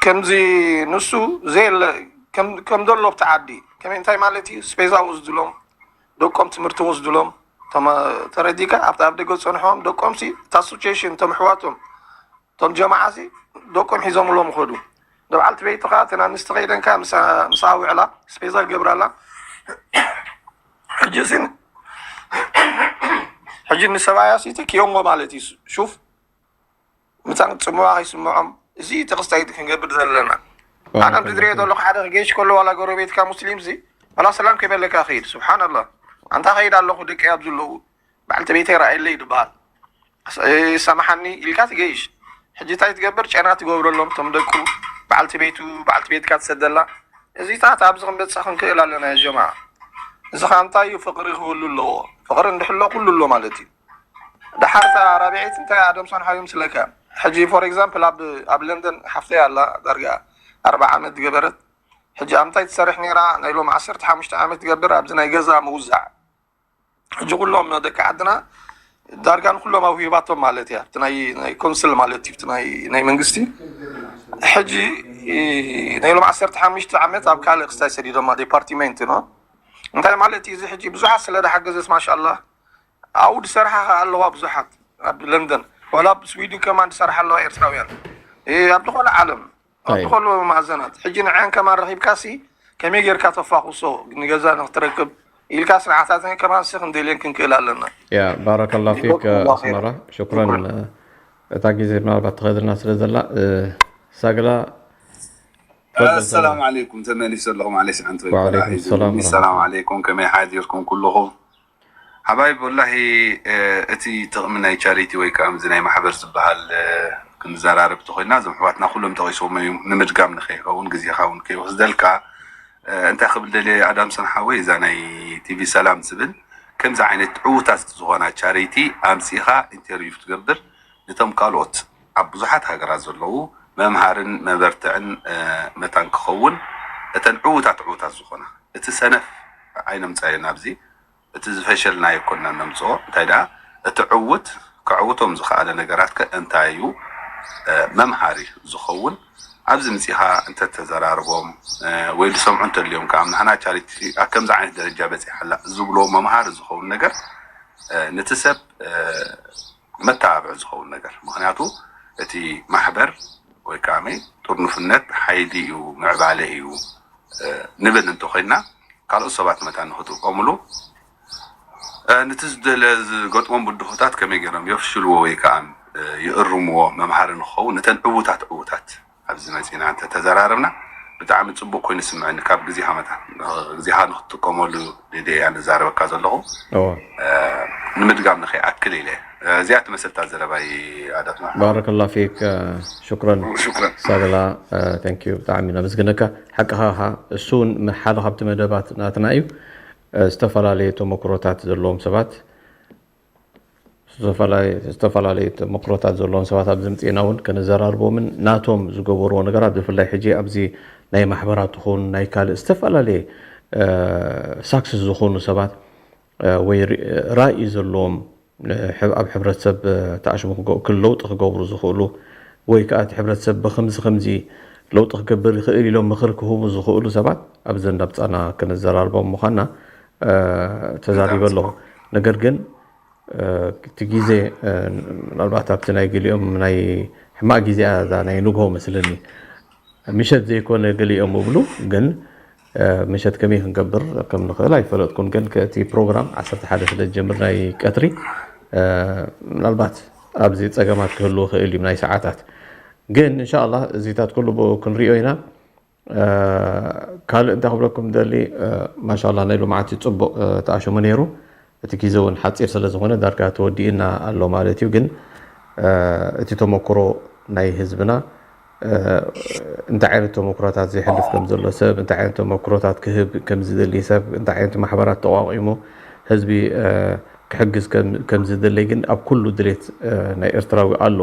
ከምዚ ንሱ ዘየለ ከም፣ ከም ዘሎ ኣብቲ ዓዲ ከመይ እንታይ ማለት እዩ? ስፔዛ ወስድሎም፣ ደቆም ትምህርቲ ወስድሎም፣ ተመ-፣ ተረዲካ ኣብቲ ኣብ ደገ ዝጸንሕዎም ደቆምሲ እታ ኣሶሲሽን እቶም ኣሕዋቶም እቶም ጀማዓሲ ደቆም ሒዞምሎም ይኸዱ። ንበዓልቲ ቤቱ ኸዓ እተን ኣንስቲ ኸይደን ከዓ ምሳ፣ ምሳ ውዕላ ስፔዛ ይገብራላ። ሕጂ እዚን ሕጂ ንሰብኣያ ሲ ተኪኦሞ ማለት እዩ። ሹፍ ምጻን ጽምዋ ከይስምዖም እዚ ተኸስታይ ክንገብር ዘለና። ኣነ ኣብዚ ዝሪኦ ዘለኹ ሓደ ክገይሽ ከሎ ዋላ ጎረቤትካ ሙስሊም ሲ ዋላ ሰላም ከይበለካ ኸይድ። ስብሓንላህ። ኣንታ ኸይድ ኣለኹ ደቂ ኣብ ዘለዉ በዓልቲ ቤተይ ረኣየለይ ይበሃል። ስ-፣ ይሰማሓኒ ኢልካ ትገይሽ። ሕጂ እንታይ ትገብር? ጨና ትገብረሎም እቶም ደቁ፣ በዓልቲ ቤቱ፣ በዓልቲ ቤትካ ትሰደላ። እዚታት ኣብዚ ክንበጽሕ ክንክእል ኣለና ያ ጀማዓ። እዚ ኸኣ እንታይ እዩ? ፍቕሪ ክህሉ ኣለዎ። ፍቕሪ እንድሕሎ ኩሉ ኣሎ ማለት እዩ። ደሓር እታ ራብዐይቲ እንታይ ኣደም ሰንሓ ይምስለካ? ሕጂ ፎር ኤግዛምፕል ኣብ፣ ኣብ ለንደን ሓፍተይ ኣላ ዳርጋ ኣርብዓ ዓመት ዝገበረት። ሕጂ ኣብ እንታይ ትሰርሕ ነይራ? ናይ ሎሚ ዓሰርተ ሓሙሽተ ዓመት ትገብር ኣብዚ ናይ ገዛ ምውዛዕ። ሕጂ ኩሎም ደቂ ዓድና ዳርጋ ንኩሎም ኣብ ሂባቶም ማለት እያ። ኣብቲ ናይ፣ ናይ ኮንስል ማለት እዩ፣ ኣብቲ ናይ፣ ናይ መንግስቲ። ሕጂ ናይ ሎም ዓሰርተ ሓሙሽተ ዓመት ኣብ ካልእ ክስታይ ሰዲዶማ ዲፓርትመንት ነው። እንታይ ማለት እዩ እዚ? ሕጂ ብዙሓት ስለ ዝሓገዘት ማሻኣላህ ኣብኡ ዝሰርሓ ከኣ ኣለዋ ብዙሓት ኣብ ለንደን፣ ዋላ ኣብ ስዊድን ከማን ዝሰርሓ ኣለዋ ኤርትራውያን፣ እ፣ ኣብ ዝኾነ ዓለም ኣብ ኣይ። ዝኾነ ማዕዘናት። ሕጂ ንዕን ከማን ረኺብካሲ ከመይ ጌርካ ተፋኹሶ ንገዛ ንክትረክብ ኢልካስ ንዓታተን ከማን ሲ ክንደልየን ክንክእል ኣለና። ያ፣ ባረከላሁ ፊክ፣ ጀዛኩሙላሁ ኸይር። ኣስመራ። ሹክረን። ሹክረን። እታ ግዜ ምናልባት ትኸድልና ስለ ዘላ፣ እ፣ ሳግላ፣ ተፈደል ኣሰላሙ ሳግላ። ዓለይኩም። ተመሊሱ ኣለኹ። ማለሽ ኣንተ ወዓለይኩም ሰላም ሰላም ወራህመቱላህ። ዓለይኩም። ከመይ ሓዲርኩም ኩልኹም? ሓባይብ፣ ወላሂ፣ እ፣ እቲ ጥቕሚ ናይ ቻሪቲ ወይ ከዓ እዚ ናይ ማሕበር ዝበሃል፣ እ፣ ክንዘራረብ እንተኾይና፣ እዞም ኣሕዋትና ኩሎም ጠቒሶም እዮም። ንምድጋም ንኸይኸውን፣ ግዜኻ እውን ከይወስደልካ፣ እ፣ እንታይ ክብል ደልየ፣ ኣዳምሰን ሓወይ፣ እዛ ናይ ቲቪ ሰላም ዝብል ከምዚ ዓይነት ዕዉታት ዝኾና ቻሪቲ ኣምጺኻ ኢንተርቪው ክትገብር፣ ነቶም ካልኦት ኣብ ብዙሓት ሃገራት ዘለዉ መምሃርን መበርትዕን፣ እ፣ መታን ክኸውን፣ እተን ዕዉታት ዕዉታት ዝኾና፣ እቲ ሰነፍ ኣይነምጻዮ ናብዚ፣ እቲ ዝፈሸልናዮ እኮ ኢና ነምጽኦ። እንታይ ደኣ፣ እቲ ዕዉት ከዕውቶም ዝኸኣለ ነገራት ከ እንታይ እዩ? እ፣ መምሃሪ ዝኸውን ኣብዚ ምጺኻ እንተተዘራርቦም፣ እ፣ ወይ ዝሰምዑ እንተልዮም ከኣ፣ ንሕና ቻሪቲ ኣብ ከምዚ ዓይነት ደረጃ በጺሓ ኣላ ዝብሎ መምሃሪ ዝኸውን ነገር፣ እ፣ ነቲ ሰብ፣ እ፣ መተባብዒ ዝኸውን ነገር። ምኽንያቱ እቲ ማሕበር ወይ ከኣ ጥርኑፍነት ሓይሊ እዩ፣ ምዕባለ እዩ፣ እ፣ ንብል እንተኾይና፣ ካልኦት ሰባት መታን ንኽጥቀሙሉ፣ እ፣ ነቲ ዝደለ-፣ ዝገጥሞም ብድሆታት ከመይ ገይሮም የፍሽልዎ ወይ ከኣ፣ እ፣ ይእርምዎ መምሃሪ ንክኸውን፣ ነተን ዕዉታት ዕዉታት ኣብዚ መጺና እንተተዘራረብና ብጣዕሚ ጽቡቕ ኮይኑ ይስምዐኒ። ካብ ግዜኻ መታን፣ ግዜኻ ንክትጥቀመሉ ኢለ እየ ንዛረበካ ዘለኹ። እወ። እ፣ ንምድጋም ንኸይኣክል ኢለ። እ፣ እዚኣ ትመስል እታ ዘረባይ ኣዳትና። ባረከላሁ ፊክ፣ እ፣ ሹክረን። ሹክረን። ሳግላ፣ እ፣ ታንክ ዩ፣ ብጣዕሚ ነመስግነካ። ሓቅኻ ኢኻ፣ እሱ እውን ሓደ ካብቲ መደባት ናትና እዩ። እ፣ ዝተፈላለየ ተመክሮታት ዘለዎም ሰባት፣ ዝተፈላለየ፣ ዝተፈላለየ ተመክሮታት ዘለዎም ሰባት ኣብዚ ምጽእና እውን ከነዘራርቦምን ናቶም ዝገበርዎ ነገራት፣ ብፍላይ ሕጂ ኣብዚ ናይ ማሕበራት ይኹን ናይ ካልእ ዝተፈላለየ፣ እ፣ ሳክስስ ዝኾኑ ሰባት፣ እ፣ ወይ ሪ-፣ ራእይ ዘለዎም፣ እ፣ ኣብ ሕብረተሰብ፣ እ፣ ተኣሽሙ ክገ-፣ ክል-፣ ለውጢ ክገብሩ ዝኽእሉ ወይ ከኣ እቲ ሕብረተሰብ ብኸምዚ ኸምዚ ለውጢ ክገብር ይኽእል ኢሎም ምኽሪ ክህቡ ዝኽእሉ ሰባት ኣብዚ እንዳምጻና ከነዘራርቦም ምዃንና፣ እ፣ ተዛሪበ ኣለኹ። ነገር ግን እቲ ግዜ ምናልባት ኣብቲ ናይ ገሊኦም ናይ ሕማቕ ግዜ እያ እዛ ናይ ንግሆ መስለኒ። ምሸት ዘይኮነ ገሊኦም እብሉ፣ ግን ምሸት ከመይ ክንገብር ከም ንኽእል ኣይፈለጥኩን። ግን እቲ ፕሮግራም ዓሰርተ ሓደ ስለ ዝጀምር ናይ ቀትሪ ምናልባት ኣብዚ ጸገማት ክህልው ይኽእል እዩ ናይ ሰዓታት። ግን እንሻላ እዚታት ኩሉ ብኡ ክንሪኦ ኢና። ካልእ እንታይ ክብለኩም ደሊ፣ ማሻላ ናይ ሎማዓቲ ጽቡቕ ተኣሽሙ ነይሩ። እቲ ግዜ እውን ሓፂር ስለ ዝኾነ ዳርጋ ተወዲእና ኣሎ ማለት እዩ። ግን እቲ ተመክሮ ናይ ህዝብና እንታይ ዓይነት ተመክሮታት ዘሕልፍ ከም ዘሎ ሰብ፣ እንታይ ዓይነት ተመክሮታት ክህብ ከም ዝደሊ ሰብ፣ እንታይ ዓይነት ማሕበራት ተቋቂሙ ህዝቢ ክሕግዝ ከም ዝደለይ ግን ኣብ ኩሉ ድሌት ናይ ኤርትራዊ ኣሎ።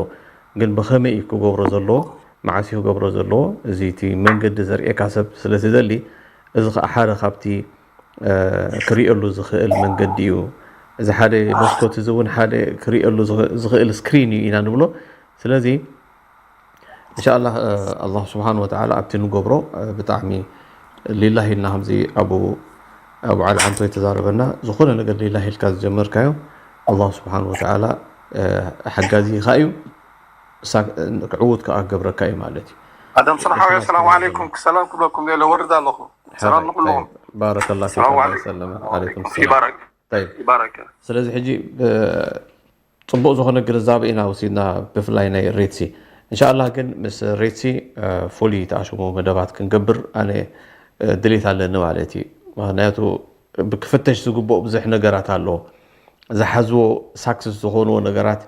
ግን ብኸመይ እዩ ክገብሮ ዘለዎ፣ መዓስ እዩ ክገብሮ ዘለዎ፣ እዚ እቲ መንገዲ ዘርእየካ ሰብ ስለ ዝደሊ፣ እዚ ከዓ ሓደ ካብቲ ክርእየሉ ዝኽእል መንገዲ እዩ። እዚ ሓደ መስኮት እዚ እውን ሓደ ክርእየሉ ዝኽእል ስክሪን እዩ ኢና ንብሎ። ስለዚ እንሻላ ኣላህ ስብሓን ወተዓላ ኣብቲ ንገብሮ ብጣዕሚ ሊላሂ ኢልና ከምዚ ኣቡ ኣቡ ዓሊ ዓንቶ የተዛረበና ዝኾነ ነገር ሊላሂ ኢልካ ዝጀመርካዮ ኣላህ ስብሓን ወተዓላ ሓጋዚኻ እዩ። ክዕውት ከዓ ክገብረካ እዩ ማለት እዩ። ኣደም ስራሕ ሓወይ፣ ኣሰላሙ ዓለይኩም። ሰላም ክብለኩም ደለ ወርድ ኣለኹ። ሰላም ንኩልኹም። ባረከላ ፊክ። ሰላም ዓለይኩም። ሰላም ዓለይኩም። ሰላም። ይባረክ። طيب. ይባረክ። ስለዚ ሕጂ ጽቡቕ ዝኾነ ግንዛበ ኢና ወሲድና፣ ብፍላይ ናይ ሬትሲ። እንሻላ ግን ምስ ሬትሲ ፍሉይ ተኣሽሙ መደባት ክንገብር ኣነ ድሌት ኣለኒ ማለት እዩ። ምክንያቱ ብክፍተሽ ዝግብኦ ብዙሕ ነገራት ኣለዎ። ዝሓዝዎ ሳክስስ ዝኾንዎ ነገራት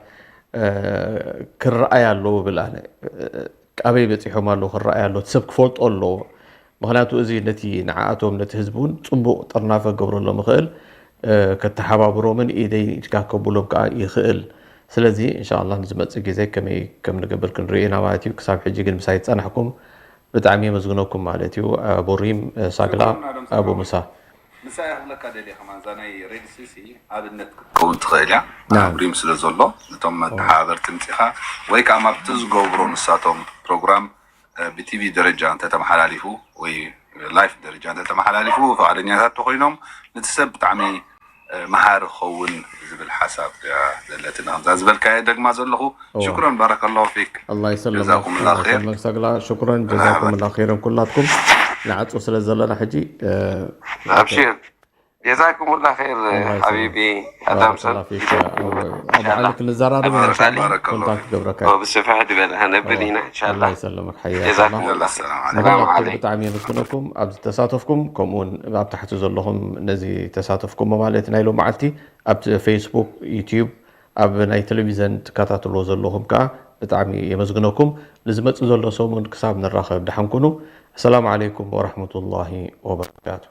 ክረኣይ ኣለዎ ብል ኣነ። ኣበይ በፂሖም ኣለዉ ክረኣይ ኣለዎ፣ እቲ ሰብ ክፈልጦ ኣለዎ። ምክንያቱ እዚ ነቲ ንዓኣቶም ነቲ ህዝቢ እውን ፅቡቕ ጥርናፈ ክገብረሎም ይኽእል፣ ከተሓባብሮምን ኢደይ ኢድካ ከብሎም ከዓ ይኽእል። ስለዚ እንሻላ ንዝመፅእ ግዜ ከመይ ከም ንገብር ክንርኢ ኢና ማለት እዩ። ክሳብ ሕጂ ግን ምሳይ ዝፀናሕኩም ብጣዕሚ የመስግነኩም ማለት እዩ። ኣቦ ሪም፣ ሳግላ፣ ኣቦ ሙሳ። ንሳ እያ ክብለካ ደልየ ከማን እዛ ናይ ሬድሲ ሲ ኣብነት ክትከውን ትኽእል እያ። ናም። ኣብሪም ስለ ዘሎ ነቶም መተሓባበርቲ ምፂኻ ወይ ከዓ ኣብቲ ዝገብሮ ንሳቶም ፕሮግራም ብቲቪ ደረጃ እንተተመሓላሊፉ ወይ ላይፍ ደረጃ እንተተመሓላሊፉ ፈቃደኛታት ተኮይኖም ነቲ ሰብ ብጣዕሚ መሃሪ ክኸውን ዝብል ሓሳብ እያ ዘለትና። ከምዛ ዝበልካየ ደግማ ዘለኹ። ሽኩረን ባረከላሁ ፊክ። ኣላ ይሰለመክ። ጀዛኩምላ ኸይር። ሰግላ ሽኩረን ጀዛኩምላ ኸይረን ኩላትኩም። ንዓጹ ስለ ዘለና ሕጂ ኣብሽር። ጀዛኩምላ ኸይር ሓቢቢ ኣዳም ሰብ። ኣብ ባዕሉ ክንዘራረብ ኢንሻኣላህ ኮንታክት ገብረካ። ብስፍሕ ዝበለ ከነብል ኢና ኢንሻኣላህ። ይሰለመክ ሓያ። ጀዛኩምላ ሰላም ዓለይኩም። ብጣዕሚ የመስግነኩም ኣብዚ ተሳተፍኩም፣ ከምኡውን ኣብ ታሕቲ ዘለኹም ነዚ ተሳተፍኩም ማለት ናይ ሎማዓልቲ ኣብ ፌስቡክ፣ ዩቲዩብ፣ ኣብ ናይ ቴሌቪዘን ትከታተልዎ ዘለኹም ከዓ ብጣዕሚ የመስግነኩም። ንዝመጽእ ዘሎ ሰሙን ክሳብ ንራኸብ ደሓን ኩኑ። ኣሰላሙ ዓለይኩም ወራህመቱላሂ ወበረካቱ።